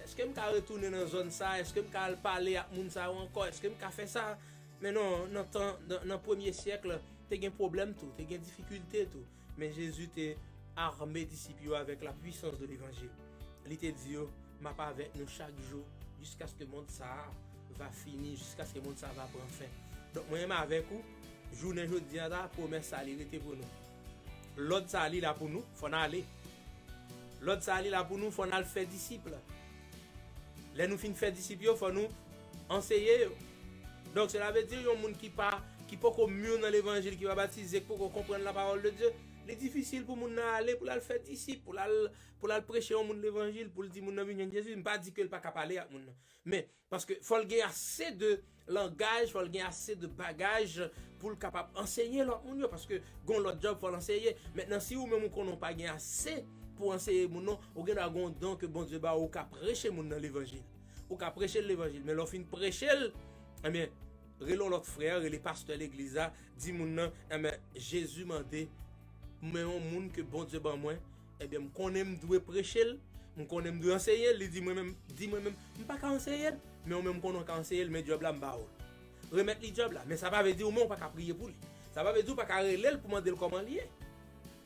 èske m ka retounen nan zòn sa? Èske m ka al pale ak moun sa yo ankò? Èske m ka fè sa? Men non, nan tan, nan, nan premye syèk la, te gen pwoblèm tou, te gen difikilte tou. Men Jezi te ame disip yo avèk la puissance de l'évangile. Li te di yo, m ap avèk nou chak jou, jiskaske mond sa a va fini, jiskaske mond sa a va pran fen. Donk, mwen menm avèk ou, jounen jodi a la, pwomès sa a, li rete pou nou. Lòd sa a, li la pou nou, fò n ale. Lòd sa a, li la pou nou, fò n al fè disip. Lè nou fin fè disip yo, fò nou anseye yo. Donk, sela vle di, yon moun ki pa, ki poko mir nan levanjil, ki pa batize, ki poko konprann la parole de Dieu, li difisil pou moun nan ale, pou l al fè disip, pou l al, pou l al preche yon moun levanjil, pou l di moun nan vin jwenn Jezi. M pa di ke l pa ka pale ak moun nan. Men, paske fò l gen ase de langaj, fò l gen ase de bagaj pou l kapab anseye lòt moun yo, paske gon lòt djòb fò l anseye. Mentnan, si ou menm ou konnen w pa gen ase pou anseye moun non, ou gen dwa gon don ke Bondye ba ou, ou ka preche moun nan levanjil. Ou ka preche l levanjil, men lè w fin preche l, ebyen, rele yon lòt frè, rele pastè legliz la, di moun nan, ebyen, Jezi mande, men yon moun ke Bondye ban mwen, ebyen, m konnen m dwe preche l, m konnen m dwe anseye l, li di mwen menm, di mwen menm, m pa ka anseye l, men ou menm konnen w ka anseye l, men djòb la m ba ou l. Remèt li djòb la, men sa pa vle di ou menm ou pa ka priye pou li. Sa pa vle di ou pa ka rele l pou mande l kòman li ye.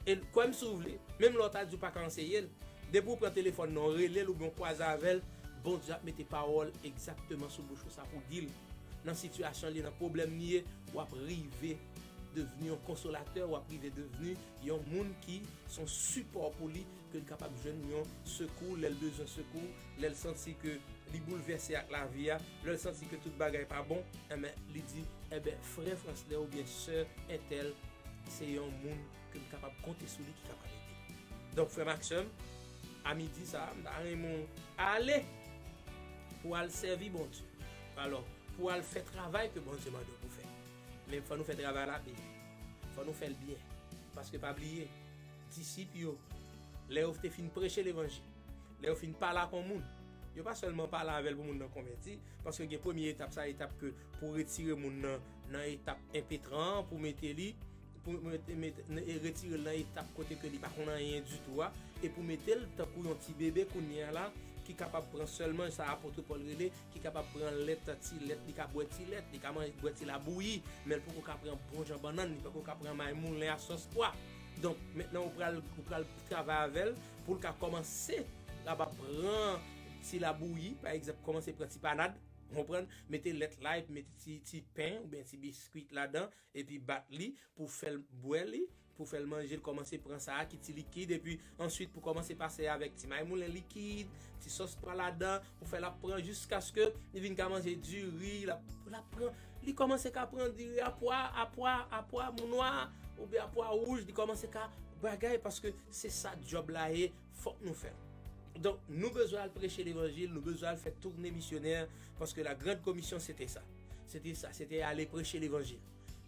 E kwè m si w vle, menm lè w ta di w pa ka anseye l, depi w pran telefòn nan, w rele l oubyen w kwaze avè l, Bondye ap mete pawòl egzakteman sou bouch ou sa pou w di l. Nan sitiyasyon li, nan pwoblèm li ye, w ap rive devni yon konsolatè, w ap rive devni yon moun ki s on sipò pou li, ke l kapab jwenn yon sekou lè l bezwen sekou, lè l santi ke li boulvèse ak lavi a, lè l santi ke tout bagay pa bon, enben, li di, enben, frè Franslè oubyen sè entèl, se yon moun ke m kapab konte sou li ki kapab ede. Donk, frè m ak sè m, a midi sa a, m ta renmen w ale pou w al sèvi Bondye. Alò, pou w al fè travay ke Bondye mande w pou fè. Men fò nou fè travay la byen. Fò nou fè l byen. Paske pa bliye, disip yo, lè yo te fin preche levanjil, lè yo fin pale ak yon moun, yo pa sèlman pale avè l pou moun nan konvèti, paske gen premye etap sa, etap ke pou retire moun nan, nan etap enpetran an, pou mete li, pou mete, mete, e retire l nan etap kote ke li pa konn anyen ditou a, e pou mete l tankou yon ti bebe kounye a la, ki kapab pran sèlman sa apot Pòl rele, ki kapab pran lèt, ti lèt, li ka bwè ti lèt, li ka manje, bwè ti labouyi, men l poko ka pran bon jan bannann, li poko ka pran may moulen a sòs pwa. Donk, mentnan ou pral, ou pral travay avè l pou l ka kòmanse, l ap pran ti labouyi, pa egzanp, kòmanse pran ti panad, w konprann, mete lèt la, epi mete ti, ti pen oubyen ti biskwit ladan, epi bat li pou fè l bwè li, pou fè l manje, l kòmanse pran sa a ki ti likid, epi answit pou kòmanse pase avèk ti may moulen likid, ti sòs pwa ladan, pou fè l ap pran jiskaske li vin ka manje diri, l ap, l ap pran, li kòmanse ka pran diri a pwa, a pwa, a pwa nwa, oubyen a pwa wouj, li kòmanse ka bagay, paske se sa djòb la ye, fòk nou fè l. Donk, nou bezwen al preche levanjil, nou bezwen al fè toune misyonè, paske la grande commission, se te sa. Se te sa, se te ale preche levanjil.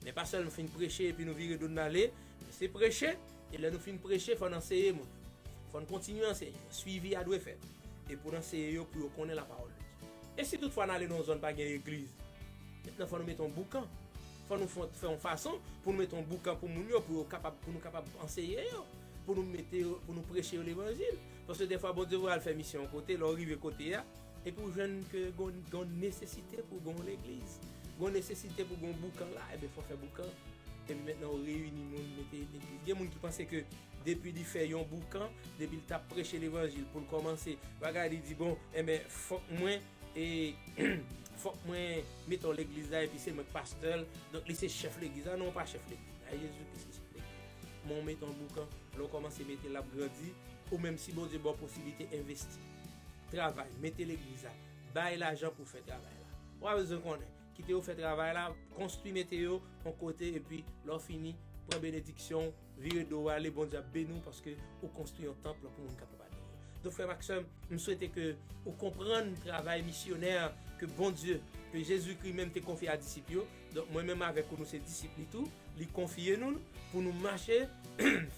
Men pa sèlman fin preche epi nou vire do n ale, men se preche, e lè nou fin preche, fò n anseye moun. Fò n kontinye anseye. Swivi a dwe fèt. E pou n anseye yo, pou yo konnen lapawòl de Dye. E si toutfwa n ale nan yon zòn pa gen legliz, mentnan fò nou mete yon boukan. Fò nou fè, fè yon fason pou nou mete yon boukan pou moun yo, pou yo kapab, pou nou kapab anseye yo, pou nou mete yo, pou nou preche yo levanjil. Paske dèfwa Bondye voye al fè misyon yon kote, lè w rive kote a, epi w jwenn ke gon, gon nesesite pou gon legliz, gon nesesite pou gon boukan la, ebyen fò fè boukan. Epi mentnan w reyini moun, mete legliz. Gen moun ki panse ke depi li fè yon boukan, depi l t ap preche levanjil pou l kòmanse bagay, li di, bon, enben, fòk mwen, e, fòk mwen mete yon legliz la, epi se mwen k pastè l, donk li se chèf legliz la. Non, w pa chèf legliz la, e Jezi Kris ki chèf legliz la. Men w mete yon boukan, lè w kòmanse mete l, l ap grandi, ou menm si Bondye ba w posiblite envesti. Travay, mete legliz la, bay lajan pou fè travay la. Ou pa bezwen konnen. Kite yo fè travay la, konstwi, mete yo yon kote, epi lè w fini, pran benediksyon, vire do w ale, Bondye ap beni w paske ou konstwi yon tanp pou moun kapab adore. Donk, frè m ak sè m, m swete ke ou konprann travay misyonè ke Bondye, ke Jezikri menm te konfye a disip yo. Donk, mwen menm avèk ou, nou se disip li tou. Li konfye nou l pou nou mache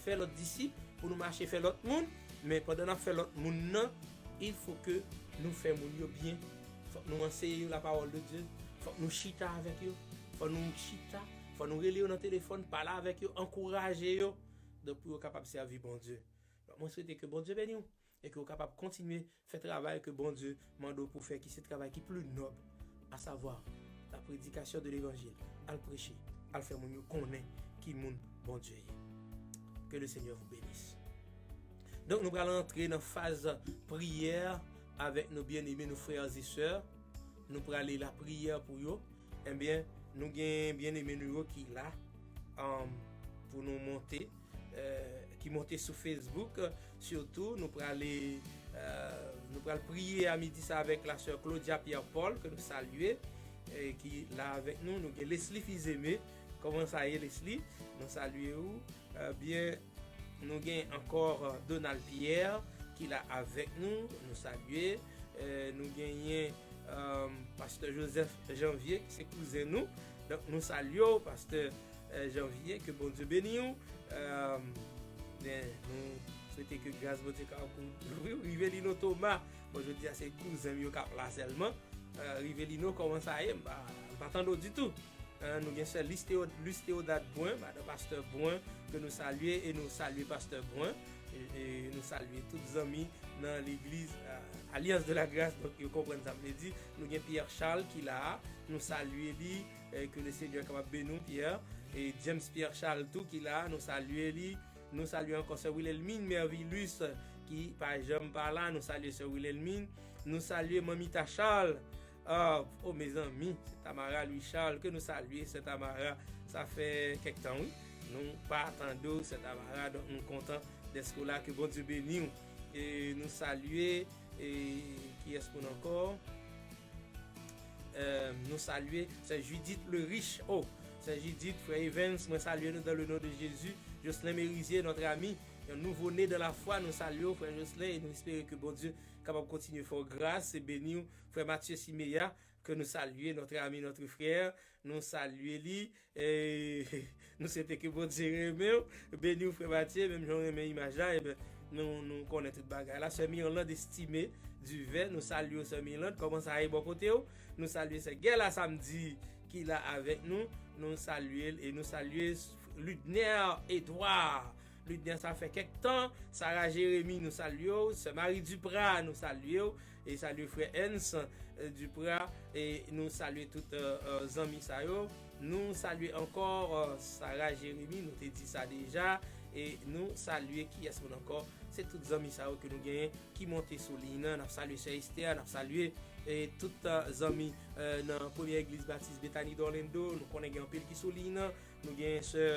fè lòt disip, pou nou mache fè lòt moun. Men pandan n ap fè lòt moun nan, il faut que nou fè moun yo byen. Fòk nou anseye yo lapawòl de Dye. Fòk nou chita avèk yo. Fòk nou chita. Fòk nou rele yo nan telefòn, pale avèk yo, ankouraje yo. Donk, pou yo kapab sèvi Bondye. Donk, mwen swete ke Bondye beni w e ke w kapab kontinye fè travay ke Bondye mande w pou fè, ki se travay ki pli nòb, asavwa la prédication de l'évangile, al preche, al fè moun yo konnen ki moun Bondye ye. Que le Seigneur vous bénisse. Donk, nou pral antre nan faz priyè avèk nou byeneme, nou frè e sè. Nou prale lapriyè pou yo. Ebyen, nou gen byeneme nou yo ki la, um, pou nou monte, eh, ki monte sou Facebook, eh, sitou. Nou prale, eh, nou pral priye a midi sa avèk la sè Claudia Pierre Paul, ke nou salye, eh, ki la avèk nou. Nou gen Leslie Fizeme. Kòman sa ye, Leslie? Nou salye ou. Eh, byen, nou gen ankò, eh, Donald Pierre ki la avèk nou. Nou salye. Eh, nou genyen, eh, pastè Joseph Janvier, ki se kouzen nou. Donk, nou salye w, pastè, eh, Janvier, ke Bondye beni w. Eh, byen, nou swete ke gras Bondye kapab kouvri w. Rivelino Thomas, bon, jodi a se kouzen m yo k ap la sèlman. Eh, Rivelino, kòman sa ye? M pa, m pa tande w ditou. Eh, nou gen sè Luis Théo-, Luis Théodate Brun, madan pastè Brun, ke nou salye, e nou salye pastè Brun. E, e nou salye tout zanmi nan legliz, eh, Alliance de la Grâce, donk yo konprann sa m vle di. Nou gen Pierre Charles ki la a, nou salye li, eh, ke le Senyè kapab beni w, Pierre. E James Pierre Charles tou ki la a, nou salye li. Nou salye ankò sè Wilhelmine Mervilus, ki pa janm pa la, nou salye sè Wilhelmine. Nou salye Manmita Charles. Ah, oh, mezanmi, sè Tamara Louis Charles, ke nou salye, sè Tamara. Sa fè kèk tan, wi. Nou pa tande w, sè Tamara, donk nou kontan dèske w la, ke Bondye beni w. E nou salye, e kiyès moun ankò? Eh, nou salye sè Judith Lerich. Oh, sè Judith, frè Evans, mwen salye nou dans le nom de Jésus. Jocelyn Merizier, notre ami, un nouveau-né dans la foi, nou salye w, frè Jocelyn, e nou espere ke Bondye kapab kontinye fè w gras e beni w. Frè Mathieu Simeya, ke nou salye, notre ami, notre frère, nou salye li. E nou swete ke Bondye renmen w, beni w, frè Mathieu, menm jan w renmen imaj la, ebyen, nou, nou konnen tout bagay la. Sè Mirlande Estimé Duvert, nou salye w, sè Mirlande, kòman sa ye bò kote w? Nou salye sè Gèla Samedi ki la avèk nou, nou salye l, e nou salye Ludner Edouard. Ludner, sa fè kèk tan. Sarah Jérémy, nou salye w. Sè Marie Duprat, nou salye w. E salye frè Ernst, eh, Duprat. E nou salye tout, eh, eh, zanmi sa yo. Nou salye ankò, eh, Sarah Jérémy, nou te di sa deja. E nou salye kiyès moun ankò? Se tout zanmi sa yo ke nou genyen ki monte sou liy nan. N ap salye sè Esther, n ap salye, eh, tout, eh, zanmi, eh, nan Premye Egliz Batis Betani d'Orlando. Nou konnen gen anpil ki sou liy nan. Nou gen sè,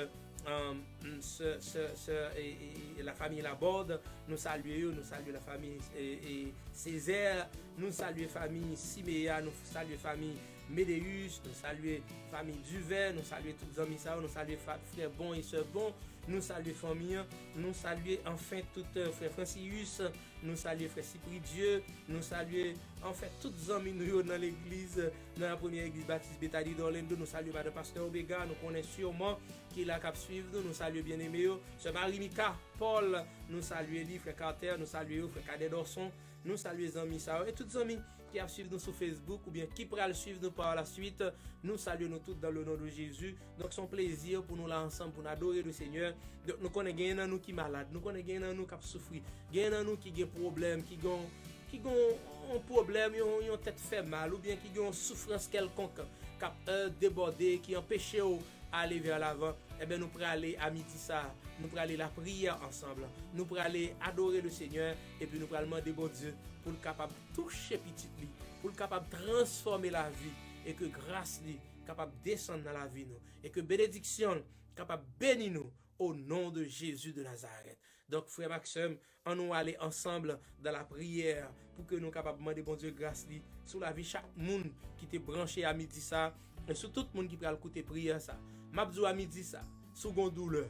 um, sè, sè, sè, e, e, e, la famille Laborde, nou salye yo, nou salye la famille, e, e, Césaire, nou salye famille Siméa, nou salye famille Médéus, nou salye famille Duvert, nou salye tout zanmi sa yo, nou salye fa-, frè Bon e sè Bon, nou salye fanmi an, nou salye anfen tout, eh, frè Francius, nou salye frè Sipri Dye, nou salye, anfèt, tout zanmi nou yo nan legliz, nan la Premye Egliz Batis Betani d'Orlando, nou salye madan pastè Obega, nou konnen siman ki la k ap swiv nou, nou salye byeneme yo, sè Marie Mika Paul, nou salye li, frè Carter, nou salye yo, frè Cadet Dorson, nou salye zanmi sa yo, e tout zanmi ki ap swiv nou sou Facebook oubyen ki pral swiv nou par la suite, nou salye nou tout dans le nom de Jésus. Donk, se yon plezi pou nou la ansanm, pou nou adore le Senyè. Donk, nou konnen genyen nan nou ki malad, nou konnen genyen nan nou k ap soufri, genyen nan nou ki gen pwoblèm, ki gen, ki gen yon pwoblèm, yon, yon tèt fè mal, oubyen ki gen yon soufrans kèlkonk k ap, eh, debòde, ki anpeche w ale vè lavan. Ebyen, nou prale a midi sa, nou prale lapriyè ansanm, nou prale adore le Senyè, epi nou pral mande Bondye pou l kapab touche pitit li, pou l kapab transfòme lavi, e ke gras li kapab desann nan lavi nou, e ke benediksyon l kapab beni nou, au nom de Jésus de Nazareth. Donk, frè m ak sè m, ann nou ale ansanm dan lapriyè pou ke nou kapab mande Bondye gras li sou lavi chak moun ki te branche a midi sa, e sou tout moun ki pral koute priyè sa. M ap di w a midi sa, si w gon doulè,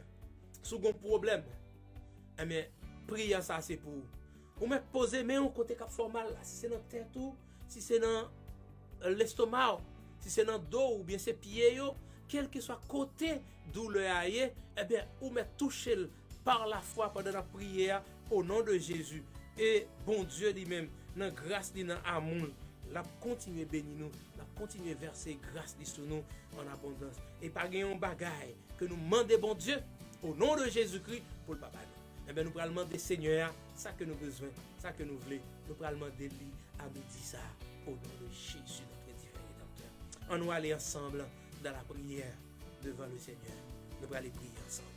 si w gon pwoblèm, enben, priyè sa se pou ou. Ou mèt poze men w kote k ap fè w mal la, si se nan tèt ou, si se nan lestoma w, si se nan do w oubyen se pye yo, kèlkeswa kote doulè a ye, ebyen, ou mèt touche l pa lafwa pandan n ap priye a, o non de Jezi. E Bondye li menm, nan gras li, nan amou l, l ap kontinye beni nou, l ap kontinye vèse gras li sou nou an abondans. E pa gen yon bagay ke nou mande Bondye, o non de Jezikri, pou l pa ba nou. Enben, nou pral mande Senyè a sa ke nou bezwen, sa ke nou vle. Nou pral mande li a midi sa, o non de Jezi, notre divin Rédempteur. Ann nou ale ansanm dan lapriyè devan le Senyè. Nou prale priye ansanm.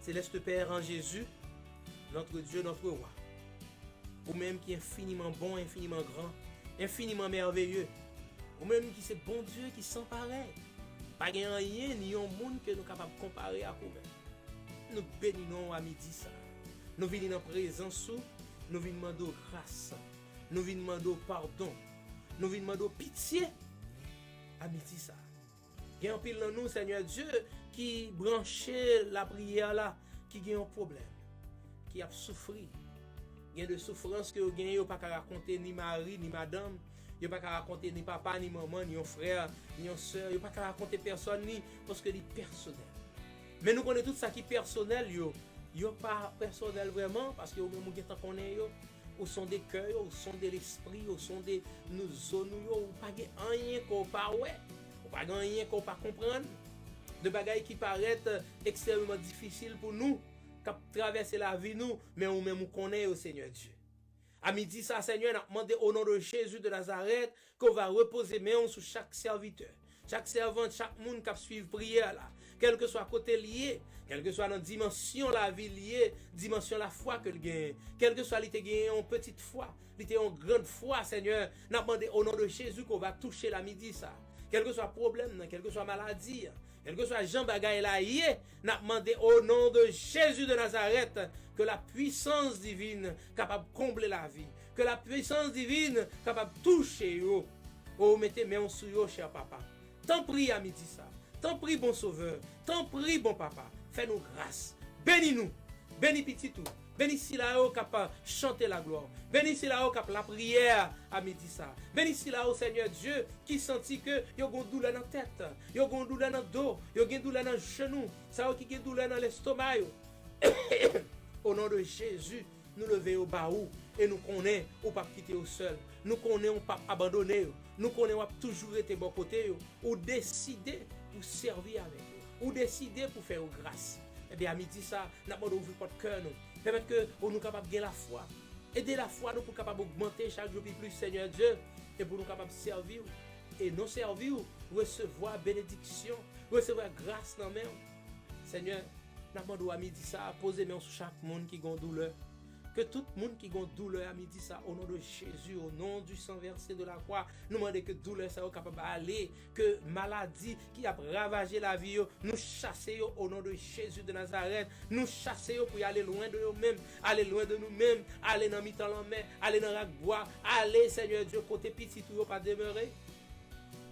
Céleste Père en Jésus, notre Dieu, notre Roi, ou menm ki enfiniman bon, enfiniman gran, enfiniman mèveye, ou menm ki se Bondye ki san parèy, pa gen anyen ni yon moun ke nou kapab konpare ak ou menm. Nou beni non w a midi sa. Nou vini nan prezans ou, nou vin mande w gras, nou vin mande w padon, nou vin mande w pitye a midi sa. Gen anpil nan nou, Senyè Dye, ki branche lapriyè la, ki gen yon pwoblèm, ki ap soufri. Gen de soufrans ke yo genyen, yo pa ka rakonte ni mari, ni madanm, yo pa ka rakonte ni papa, ni manman, ni yon frè, ni yon sè, yo pa ka rakonte pèsòn ni, paske li pèsonèl. Men nou konnen tout sa ki pèsonèl yo, yo pa pèsonèl vrèman, paske ou menm ou gentan konnen yo. Ou sonde kè yo, ou sonde lespri yo, ou sonde nou zo nou yo, ou pa gen anyen ke w pa wè, ou pa gen anyen ke w pa konprann. De bagay ki parèt, eh, ekstrèmeman difisil pou nou, k ap travèse lavi nou, men ou menm ou konnen yo, Senyè Dye. A midi sa, Senyè, n ap mande o non de Jezi de Nazarèt ke w va repoze men w sou chak sèvitè, chak sèvant, chak moun k ap swiv priyè la, kèlkeswa kote l ye, kèlkeswa nan dimansyon lavi l ye, dimansyon lafwa ke l genyen, kèlkeswa li te genyen yon pitit fwa, li te yon grann fwa, Senyè, n ap mande o non de Jezi ke w va touche l a midi sa. Kèlkeswa pwoblèm nan, kèlkeswa maladi an, kèlkeswa jan bagay la ye, n ap mande o non de Jezi de Nazarèt ke la pwisans divin kapab konble lavi, ke la pwisans divin kapab touche yo. O, mete men w sou yo, chè Papa. Tanpri a midi sa. Tanpri, bon Sovè. Tanpri, bon Papa. Fè nou gras. Beni nou. Beni pitit ou. Beni sila yo k ap chante laglwa w. Beni sila yo k ap lapriyè a midi sa. Beni sila yo, Senyè Dye, ki santi ke yo gon doulè nan tèt, yo gon doulè nan do, yo gen doulè nan jenou, sa yo ki gen doulè nan lestoma yo. O non de Jezi, nou leve yo ba ou e nou konnen ou p ap kite yo sèl. Nou konnen ou p ap abandone yo. Nou konnen w ap toujou rete bò kote yo. Ou deside pou sèvi avèk yo. Ou deside pou fè yo gras. Ebyen, a midi sa, n ap mande w ouvri pòt kè nou. Pèmèt ke nou kapab gen lafwa. Ede lafwa nou pou kapab ogmante chak jou pi plis, Senyè Dye, e pou nou kapab sèvi w. E non sèvi w, resevwa benediksyon, resevwa gras nan men w. Senyè, n ap mande w a midi sa, poze men w sou chak moun ki gon doulè. Ke tout moun ki gon doulè a midi sa, o non de Jezi, o non du sang versé de la croix, nou mande ke doulè sa yo kapab ale, ke maladi ki ap ravaje lavi yo, nou chase yo o non de Jezi de Nazarèt. Nou chase yo pou y ale lwen de yo menm, ale lwen de nou menm, ale nan mitan lanmè, ale nan rak bwa, ale, Senyè Dye, kote pitit ou yo pa demere.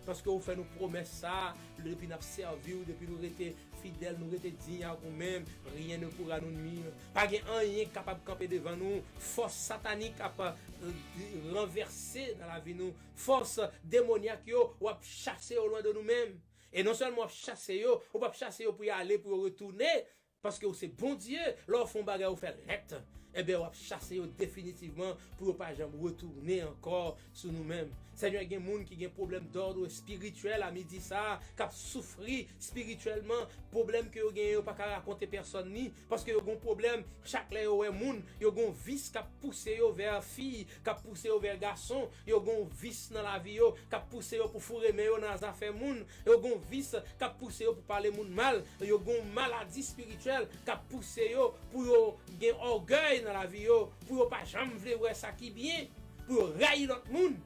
Paske ou fè nou pwomès sa, depi n ap sèvi w, depi nou rete fidèl, nou rete diy ak ou menm, rien ne pourra nous nuire. Pa gen anyen k kapab kanpe devan nou. Fòs satanik ap, eh, ranvèse nan lavi nou. Fòs demonyak yo, w ap chase yo lwen de nou menm. E non sèlman w ap chase yo, ou p ap chase yo pou y ale, pou yo retounen, paske ou se Bondye, lè w fè yon bagay, ou fè l nèt. Ebyen, w ap chase yo definitivman pou yo pa janm retounen ankò sou nou menm. Senyè, gen moun ki gen pwoblèm dòd espirityèl a midi sa a, k ap soufri espirityèlman, pwoblèm ke yo genyen, yo pa ka rakonte pèsòn ni, paske yo gon pwoblèm, chak lè yo wè moun, yo gon vis k ap pouse yo vè fi, k ap pouse yo vè gason, yo gon vis nan lavi yo, k ap pouse yo pou foure men yo nan zafè moun, yo gon vis k ap pouse yo pou pale moun mal, yo gon maladi espirityèl k ap pouse yo pou yo gen ògèy nan lavi yo, pou yo pa janm vle wè sa ki byen, pou yo rayi lòt moun.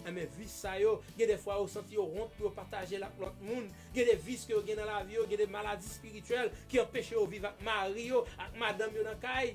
renmen vis sa yo. Gen de fwa yo santi yo wont pou yo pataje l ak lòt moun. Gen de vis ke yo gen nan lavi yo, gen de maladi espirityèl ki anpeche yo viv ak mari yo, ak madanm yo nan kay.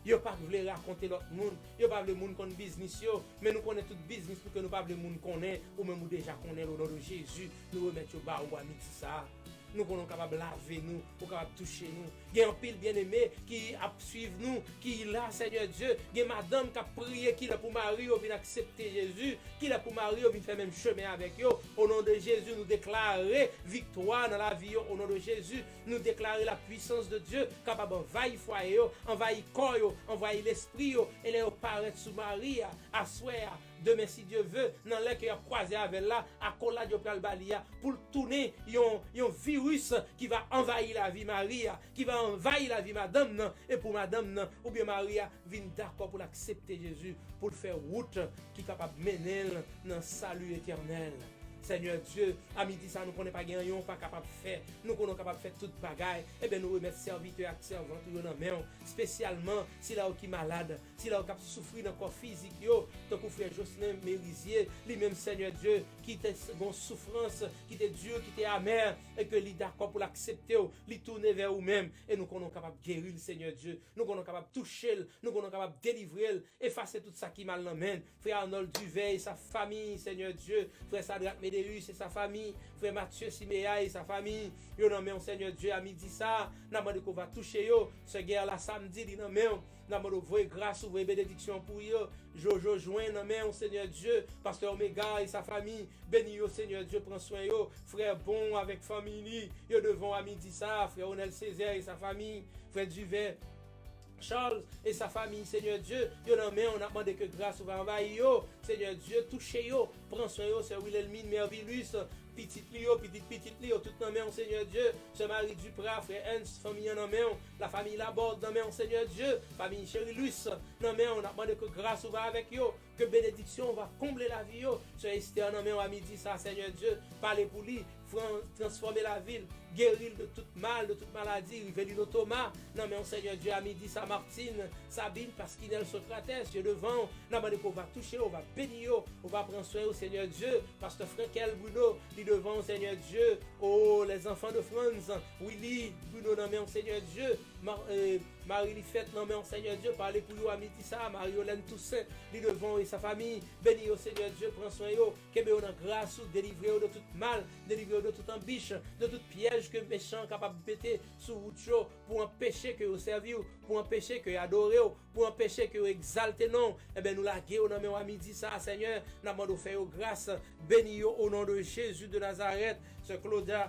Yo pa vle rakonte lòt moun. Yo pa vle moun konn biznis yo. Men nou konnen tout biznis pou ke nou pa vle moun konnen. Ou menm ou deja konnen l o non de Jezi. Nou remèt yo ba ou a midi sa a. Nou konnen w kapab lave nou, ou kapab touche nou. Gen anpil byeneme ki ap swiv nou, ki la, Senyè Dye. Gen madanm k ap priye kilè pou mari yo vin aksepte Jezi, kilè pou mari yo vin fè menm chemen avèk yo. O non de Jezi, nou deklare viktwa nan lavi yo. O non de Jezi, nou deklare la puissance de Dieu kapab anvayi fwaye yo, anvayi kò yo, anvayi lespri yo. E lè yo parèt sou mari a, aswè a, demen, si Dye ve, nan lè ke y ap kwaze avè l la, akolad yo pral ba li a, pou l tounen yon, yon viris ki va anvayi lavi mari a, ki va anvayi lavi madanm nan, e pou madanm nan, oubyen mari a, vin dakò pou l aksepte Jezi, pou l fè wout ki kapab mennen l nan sali etènèl. Senyè Dye, a midi sa, nou konnen pa gen anyen w pa kapab fè. Nou konnen w kapab fè tout bagay. Ebyen, nou remèt sèvitè ak sèvant ou yo nan men w, espesyalman sila yo ki malad, sila yo k ap soufri nan kò fizik yo, tankou frè Jocelyn Merizier, li menm, Senyè Dye, ki te s- gon soufrans, ki te di, ki te amè, e ke li dakò pou l aksepte w, li tounen vè ou menm, e nou konnen w kapab geri l, Senyè Dye. Nou konnen w kapab touche l, nou konnen w kapab delivre l, efase tout sa ki mal nan men l. Frè Arnold Duvert e sa fami, Senyè Dye, frè Sadrac Médéus e sa fami, frè Mathieu Siméa e sa fami, yo nan men w, Senyè Dye, a midi sa, n ap mande ke w va touche yo. Sè Guerla Samdi, li nan men w, n ap mande w voye gras ou, voye benediksyon pou yo. Jojo Jwen nan men w, Senyè Dye, pastè Omega e sa fami, beni yo, Senyè Dye, pran swen yo. Frè Bon avèk fanmi li, yo devan w a midi sa, frè Onel Césaire e sa fami, frè Duvert Charles e sa fami, Senyè Dye, yo nan men w, n ap mande ke gras ou va anvayi yo. Senyè Dye, touche yo, pran swen yo, sè Wilhelmine Mervilus, pitit li yo, pitit pitit li yo, tout nan men w, Senyè Dye. Sè Marie Duprat, frè Ernst, fanmi an nan men w, la famille Laborde nan men w, Senyè Dye, fanmi Cherilus nan men w, n ap mande ke gras ou va avèk yo, ke benediksyon ou va konble lavi yo. Sè Esther nan men w a midi sa, Senyè Dye, pale pou li, fran- transfòme lavi l, geri l de tout mal, de tout maladi, Rivelino Thomas, nan men w, Senyè Dye, a midi sa, Martine, Sabine, Pasquinel, Socrates, yo devan w, n ap mande ke w va touche yo, w va beni yo, w va pran swen yo, Senyè Dye, pastè Frankel Bruno, li devan w, Senyè Dye, o, les enfants de Franz, Willy Bruno nan men w, Senyè Dye, Ma- e, Marie Lifèt nan men w, Senyè Dye, pale pou yo a midi sa, Marie Yolène Toussaint, li devan w e sa fami, beni yo, Senyè Dye, pran swen yo, kenbe yo nan gras ou, delivre yo de tout mal, delivre yo de tout anbich, de tout pyèj ke mechan an kapab mete sou wout yo pou anpeche ke yo sèvi w, pou anpeche ke yo adore w, pou anpeche ke yo egzalte non w. Ebyen, nou lage yo nan men w a midi sa a, Senyè, n ap mande w fè yo gras, beni yo o non de Jezi de Nazarèt. Sè Claudia,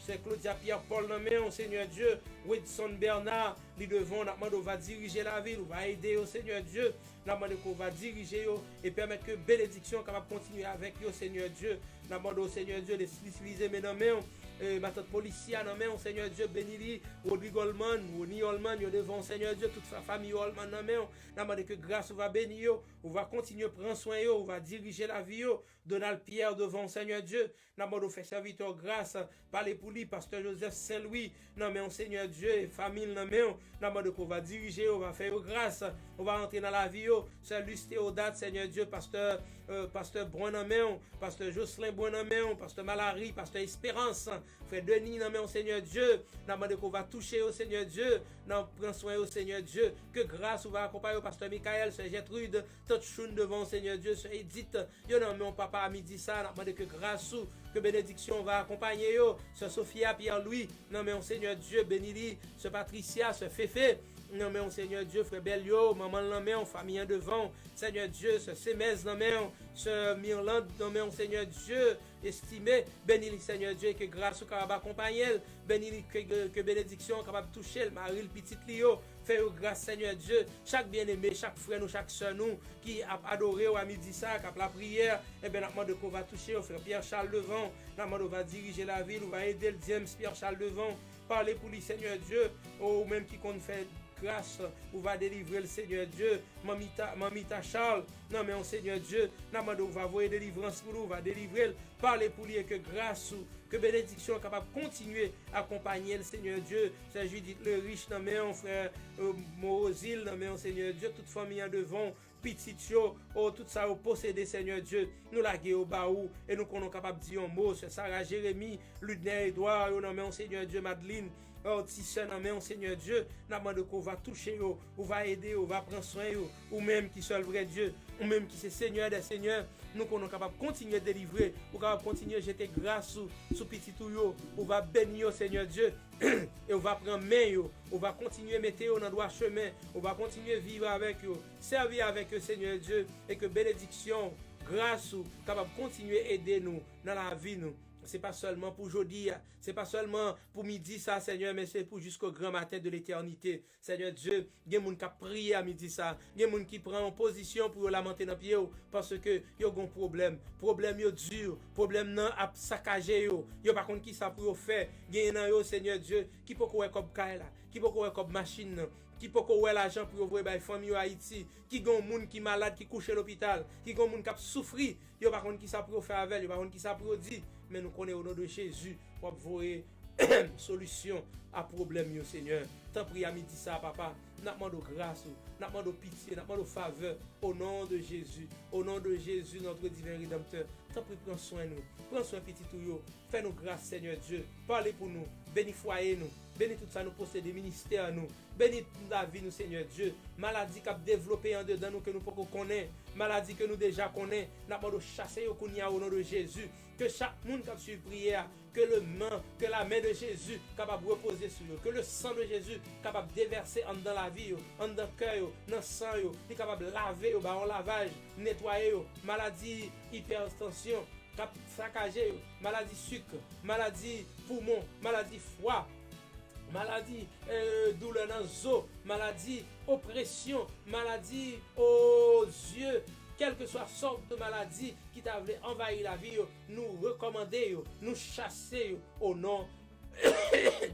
sè Claudia Pierre Paul nan men w, Senyè Dye, Wedson Bernard, li devan w, n ap mande w va dirije lavi l, ou va ede yo, Senyè Dye. N ap mande ke w va dirije yo e pèmèt ke benediksyon kapab kontinye avèk yo, Senyè Dye. N ap mande w, Senyè Dye, de itilize men nan men w, e, matant polisye a nan men w, Senyè Dye, beni li, Rodrigue Holman, Rony Holman, yo devan w, Senyè Dye, tout fa- fanmi Holman nan men w. N ap mande ke gras ou va beni yo, ou va kontinye pran swen yo, ou va dirije lavi yo, Donald Pierre devan w, Senyè Dye. N ap mande w fè sèvitè w gras, pale pou li, pastè Joseph Saint Louis, nan men w, Senyè Dye, e fanmi l nan men w. N ap mande ke w va dirije yo, w va fè yo gras, w va antre nan lavi yo. Sè Luce Théodat, Senyè Dye, pastè, e, pastè Brun nan men w, pastè Jocelyn Brun nan men w, pastè Malary, pastè Espérance, frè Denis nan men w, Senyè Dye. N ap mande ke w va touche yo, Senyè Dye, nan pran swen yo, Senyè Dye. Ke gras ou va akonpaye yo, pastè Michael, sè Gertrude, tant Choun devan w, Senyè Dye, sè Edith, yo nan men w, papa, a midi sa, n ap mande ke gras ou, ke benediksyon w va akonpaye yo. Sè Sophia Pierre Louis, nan men w, Senyè Dye, beni li. Sè Patricia, sè Fefe, nan men w, Senyè Dye, frè Bèlyo, manman l nan men w, fanmi an devan w, Senyè Dye, sè Semèz nan men w, sè Mirlande nan men w, Senyè Dye, estime, beni li, Senyè Dye, ke gras ou kapab akonpaye l, beni li, ke, ke benediksyon an kapab touche l, mari l, pitit li yo, fè yo gras, Senyè Dye, chak byeneme, chak frè nou, chak sè nou, ki ap adore w a midi sa, k ap lapriyè, ebyen, n ap mande ke w va touche yo, frè Pierre Charles Devant, n ap mande w va dirije lavi l, ou va ede l, James Pierre Charles Devant, pale pou li, Senyè Dye, ou menm ki konn fè gras, ou va delivre l, Senyè Dye, Manmita, Manmita Charles, nan men w, Senyè Dye, n ap mande w va voye delivrans pou li, ou va delivre l, pale pou li e ke gras ou, ke benediksyon an kapab kontinye akonpaye l, Senyè Dye, sè Judith Lerich nan men w, frè, e, Morozil nan men w, Senyè Dye, tout fanmi an devan w, pitit yo, o, tout sa yo posede, Senyè Dye, nou lage yo ba ou, e nou konnen w kapab di yon mo, sè Sara Jeremi, Ludner Edouard, yo nan men w, Senyè Dye, Madeline, o, ti sè nan men w, Senyè Dye, n ap mande ke w va touche yo, ou va ede yo, ou va pran swen yo, ou menm ki sèl vrè Dye, ou menm ki se Senyè dè senyè, nou konnen w kapab kontinye delivre, ou kapab kontinye jete gras ou sou pitit ou yo, ou va beni yo, Senyè Dye, e ou va pran men yo, ou va kontinye mete yo nan dwa chemen, ou va kontinye viv avèk yo, sèvi avèk yo, Senyè Dye, e ke benediksyon, gras ou kapab kontinye ede nou nan lavi nou. Se pa sèlman pou jodi a, se pa sèlman pou midi sa, Senyè, men se pou jisko gran maten de letènite. Senyè Dye, gen moun k ap priye a midi sa, gen moun ki pran yon pozisyon pou yo lamante nan pye w, paske yo gon pwoblèm. Pwoblèm yo di, pwoblèm nan ap sakaje yo, yo pa konn ki sa pou yo fè. Gen nan yo, Senyè Dye, ki poko wè kòb kay la, ki poko wè kòb machin nan, ki poko wè lajan pou yo voye bay fanmi yo Ayiti, ki gen yon moun ki malad, ki kouche lopital, ki gen yon moun k ap soufri, yo pa konn ki sa pou yo fè avè l, yo pa konn ki sa pou yo di, men nou konnen o non de Jezi, w ap voye solisyon a pwoblèm yo, Senyè. Tanpri, a midi sa, Papa, n ap mande w gras ou, n ap mande w pitye, n ap mande w favè, o non de Jezi, o non de Jezi, notre divin Rédempteur. Tanpri, pran swen nou, pran swen pitit ou yo, fè nou gras, Senyè Dye, pale pou nou, beni fwaye nou, beni tout sa nou posede, ministè nou, beni lavi nou, Senyè Dye. Maladi k ap devlope andedan nou ke nou poko konnen, maladi ke nou deja konnen, n ap mande w chase yo kounye a o non de Jezi. Ke chak moun k ap swiv priyè a, ke le men, ke la men de Jezi kapab repoze sou yo, ke le san de Jezi kapab devèse anndan lavi yo, anndan kè yo, nan san yo, li kapab lave yo, ba yo lavaj, netwaye yo, maladi ipètansyon k ap sakaje yo, maladi sik, maladi poumon, maladi fwa, maladi, eh, doulè nan zo, maladi opresyon, maladi, o Dye, kèlkeswa sòt de maladi ki ta vle anvayi lavi yo, nou rekòmande yo, nou chase yo, o non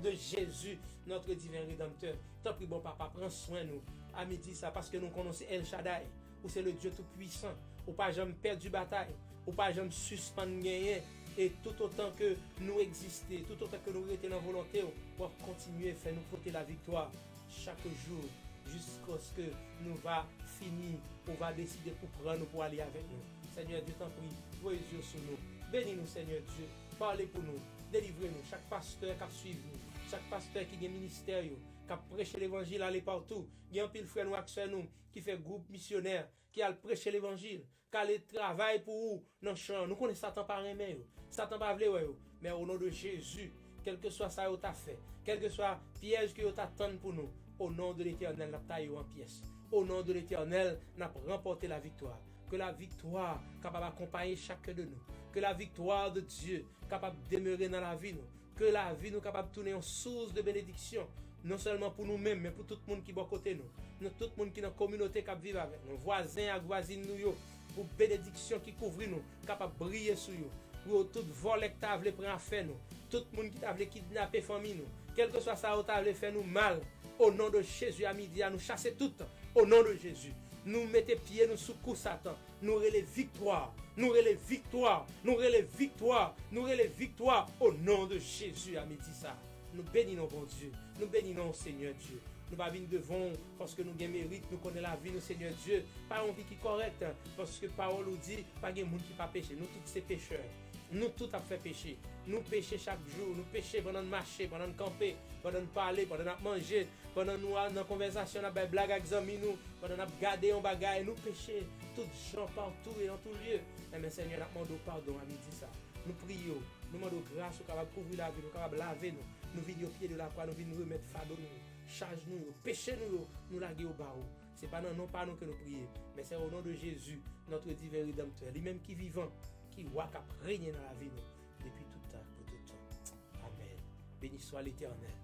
de Jezi, notre divin Rédempteur. Tanpri, bon Papa, pran swen nou a midi sa, paske nou konnen w se El Shaddai, ou se le Dye Toupwisan, ou pa janm pèdi batay, ou pa janm sispann genyen, e toutotan ke nou egziste, toutotan ke nou rete nan volonte w, w ap kontinye fè nou pote laviktwa chak jou, jiskaske nou va fini, ou va deside pou pran nou, pou ale avèk nou. Senyè Dye, tanpri, voye zye w sou nou. Beni nou, Senyè Dye. Pale pou nou. Delivre nou. Chak pastè k ap swiv nou, chak pastè ki gen ministè yo, k ap preche levanjil ale patou. Gen anpil frè nou ak sè nou ki fè gwoup misyonè, ki al preche levanjil, k ale travay pou ou nan chan an. Nou konnen Satan pa renmen yo. Satan pa vle wè yo. Men o non de Jezi, kèlkeswa sa yo ta fè, kèlkeswa pyèj ke yo ta tann pou nou, o non de Letènèl, n ap taye yo an pyès. O non de Letènèl, n ap ranpòte laviktwa. Ke laviktwa kapab akonpaye chak de nou. Ke laviktwa de Dye kapab demere nan lavi nou. Ke lavi nou kapab tounen yon sous de benediksyon, non sèlman pou nou menm, men pou tout moun ki bò kote nou, nou tout moun ki nan kominote k ap viv avèk nou, vwazen ak vwazin nou yo, pou benediksyon ki kouvri nou kapab briye sou yo, pou yo tout vòlè k ta vle pran afè nou, tout moun ki ta vle kidnape fanmi nou, kèlkeswa sa yo ta vle fè nou mal, o non de Jezi, a midi a, nou chase tout, o non de Jezi. Nou mete pye nou sou kou Satan. Nou rele viktwa. Nou rele viktwa. Nou rele viktwa. Nou rele viktwa. O non de Jezi, a midi sa. Nou beni non, Bondye. Nou beni non, Senyè Dye. Nou pa vin devan w paske nou gen merit. Nou konnen lavi nou, Senyè Dye, pa yon vi ki kòrèk. Paske pawòl ou di, pa gen moun ki pa peche. Nou tout se pechè. Nou tout ap fè peche. Nou peche chak jou. Nou peche pandan n mache, pandan n kanpe, pandan n pale, pandan n ap manje, pandan nou a- nan konvèsasyon, n ap bay blag ak zanmi nou, pandan n ap gade yon bagay, nou peche tout jan, patou e an tou lye. Enben, Senyè, n ap mande w padon a midi sa. Nou priye w, nou mande w gras ou kapab kouvri lavi nou, kapab lave nou. Nou vin o pye de lakwa, nou vin remèt fado nou yo, chaj nou yo, peche nou yo, nou lage yo ba ou. Se pa nan non pa nou ke nou priye, men se o non de Jezi, notre divin Rédempteur, li menm ki vivan, ki wa k ap renye nan lavi nou, depi tout tan, pou tout tan. Amèn. Beni swa Letènèl.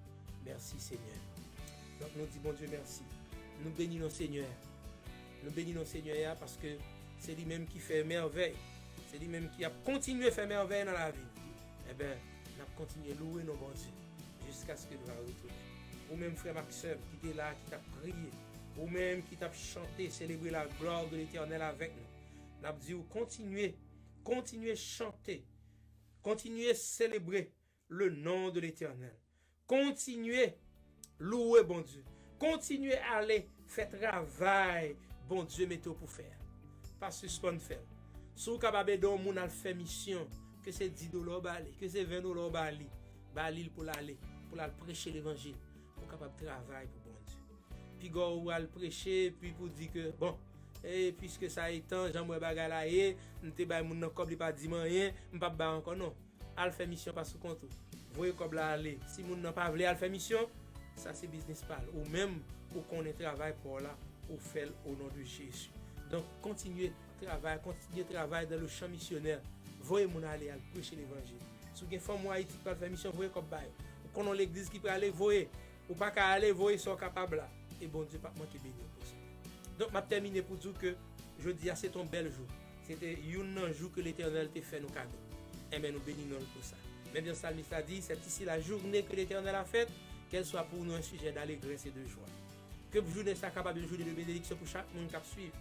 Mèsi, Senyè. Donk, nou di Bondye mèsi. Nou beni non Senyè. Nou beni non Senyè a, paske se li menm ki fè mèvèy. Se li menm ki ap kontinye fè mèvèy nan lavi nou. Enben, n ap kontinye louwe non Bondye jiskaske l va retounen. Ou menm, frè m ak sè m, ki te la, ki t ap priye, ou menm ki t ap chante, selebre la glwa de Letènèl avèk nou, n ap di w kontinye, kontinye chante, kontinye selebre le non de Letènèl. Kontinye louwe Bondye. Kontinye ale fè travay Bondye mete w pou fè a. Pa sispann fè l. Si w kapab ede yon moun al fè misyon, ke se dis dola w ba li, ke se ven dola w ba li, ba li l pou l ale, pou l al preche levanjil, pou w kapab travay pou Bondye. Piga w al preche, epi pou di ke, bon, e piske sa etan, jan m wè bagay la ye, m te bay moun nan kòb, li pa di m anyen, m p ap bay ankò, non. Al fè misyon pa sou kont ou. Voye kòb la ale. Si moun nan pa vle al fè misyon, sa se biznis pa l. Ou menm, ou konnen travay pa w la, ou fè l o non de Jezi. Donk, kontinye travay, kontinye travay dan le chan misyonè. Voye moun ale al preche levanjil. Si w gen fanm ou Ayiti ki pral fè misyon, voye kòb ba yo. Ou konnen yon legliz ki prale, voye. Ou pa ka ale, voye sa w kapab la. E Bondye p ap manke beni w pou sa. Donk, m ap tèmine pou di w ke jodi a se t on bèl jou. Se te youn nan jou ke Letènèl te fè nou kado. Enben, nou beni non l pou sa. Men jan salmis la di, c'est ici la journée que l'Éternel a faite, qu'elle soit pour nous un sujet d'allégresse et de joie. Ke jounen sa kapab yon jounen de benediksyon pou chak moun k ap swiv,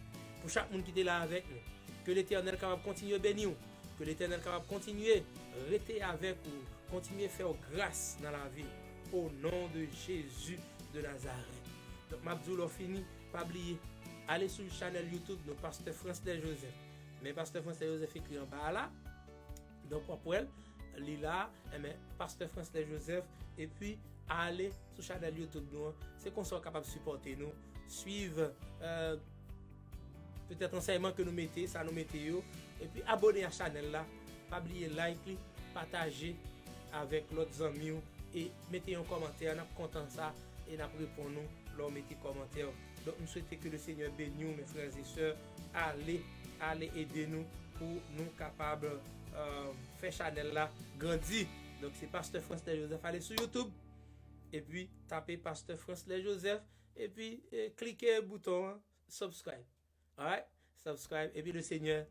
pou chak moun ki te la avèk nou. Ke Letènèl kapab kontinye beni w. Ke Letènèl kapab kontinye rete avèk ou, kontinye fè w gras nan lavi w. O non de Jezi de Nazarèt. Donk, m ap di w lè w fini, pa bliye, ale sou chanèl YouTube nou, Pastè Fransley Joseph. Men Pastè Fransley Joseph ekri anba a la. Donk, w ap wè l, li la, enben, Pastè Fransley Joseph, epi ale sou chanèl YouTube nou an. Se konsa w kapab sipòte nou, swiv, euh, petèt ansèyman ke nou mete, sa nou mete yo, epi abone a chanèl la, pa bliye like li, pataje avèk lòt zanmi w, e mete yon kòmantè, n ap kontan sa, e n ap reponn ou lè w mete kòmantè w. Donk, m swete ke le Senyè beni w, mes frères et sœurs, ale, ale ede nou pou nou kapab, euh, fè chanèl la grandi. Donk, se Pastè Fransley Joseph, ale sou YouTube, epi tape Pastè Fransley Joseph, epi, e, klike bouton an, subscribe. Alright? Subscribe. Epi le Senyè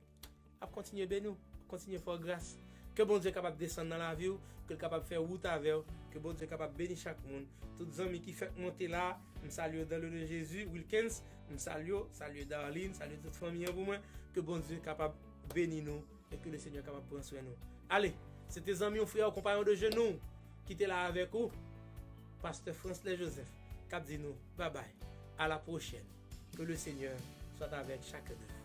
ap kontinye beni w, ap kontinye fè w gras. Ke Bondye kapab desann nan lavi w, ke l kapab fè wout avè w, ke Bondye kapab beni chak moun. Tout zanmi ki fèk monte la, m salye w dans le nom de Jésus. Wilkens, m salye w, salye Darlene, salye tout fanmi an pou mwen. Ke Bondye kapab beni nou e ke le Senyè kapab pran swen nou. Ale, se te zanmi w, frè w, konpayon de jenou ki te la avèk ou, Pastè Fransley Joseph, k ap di nou babay, a la pwochèn. Que le Seigneur soit avec chacun de vous.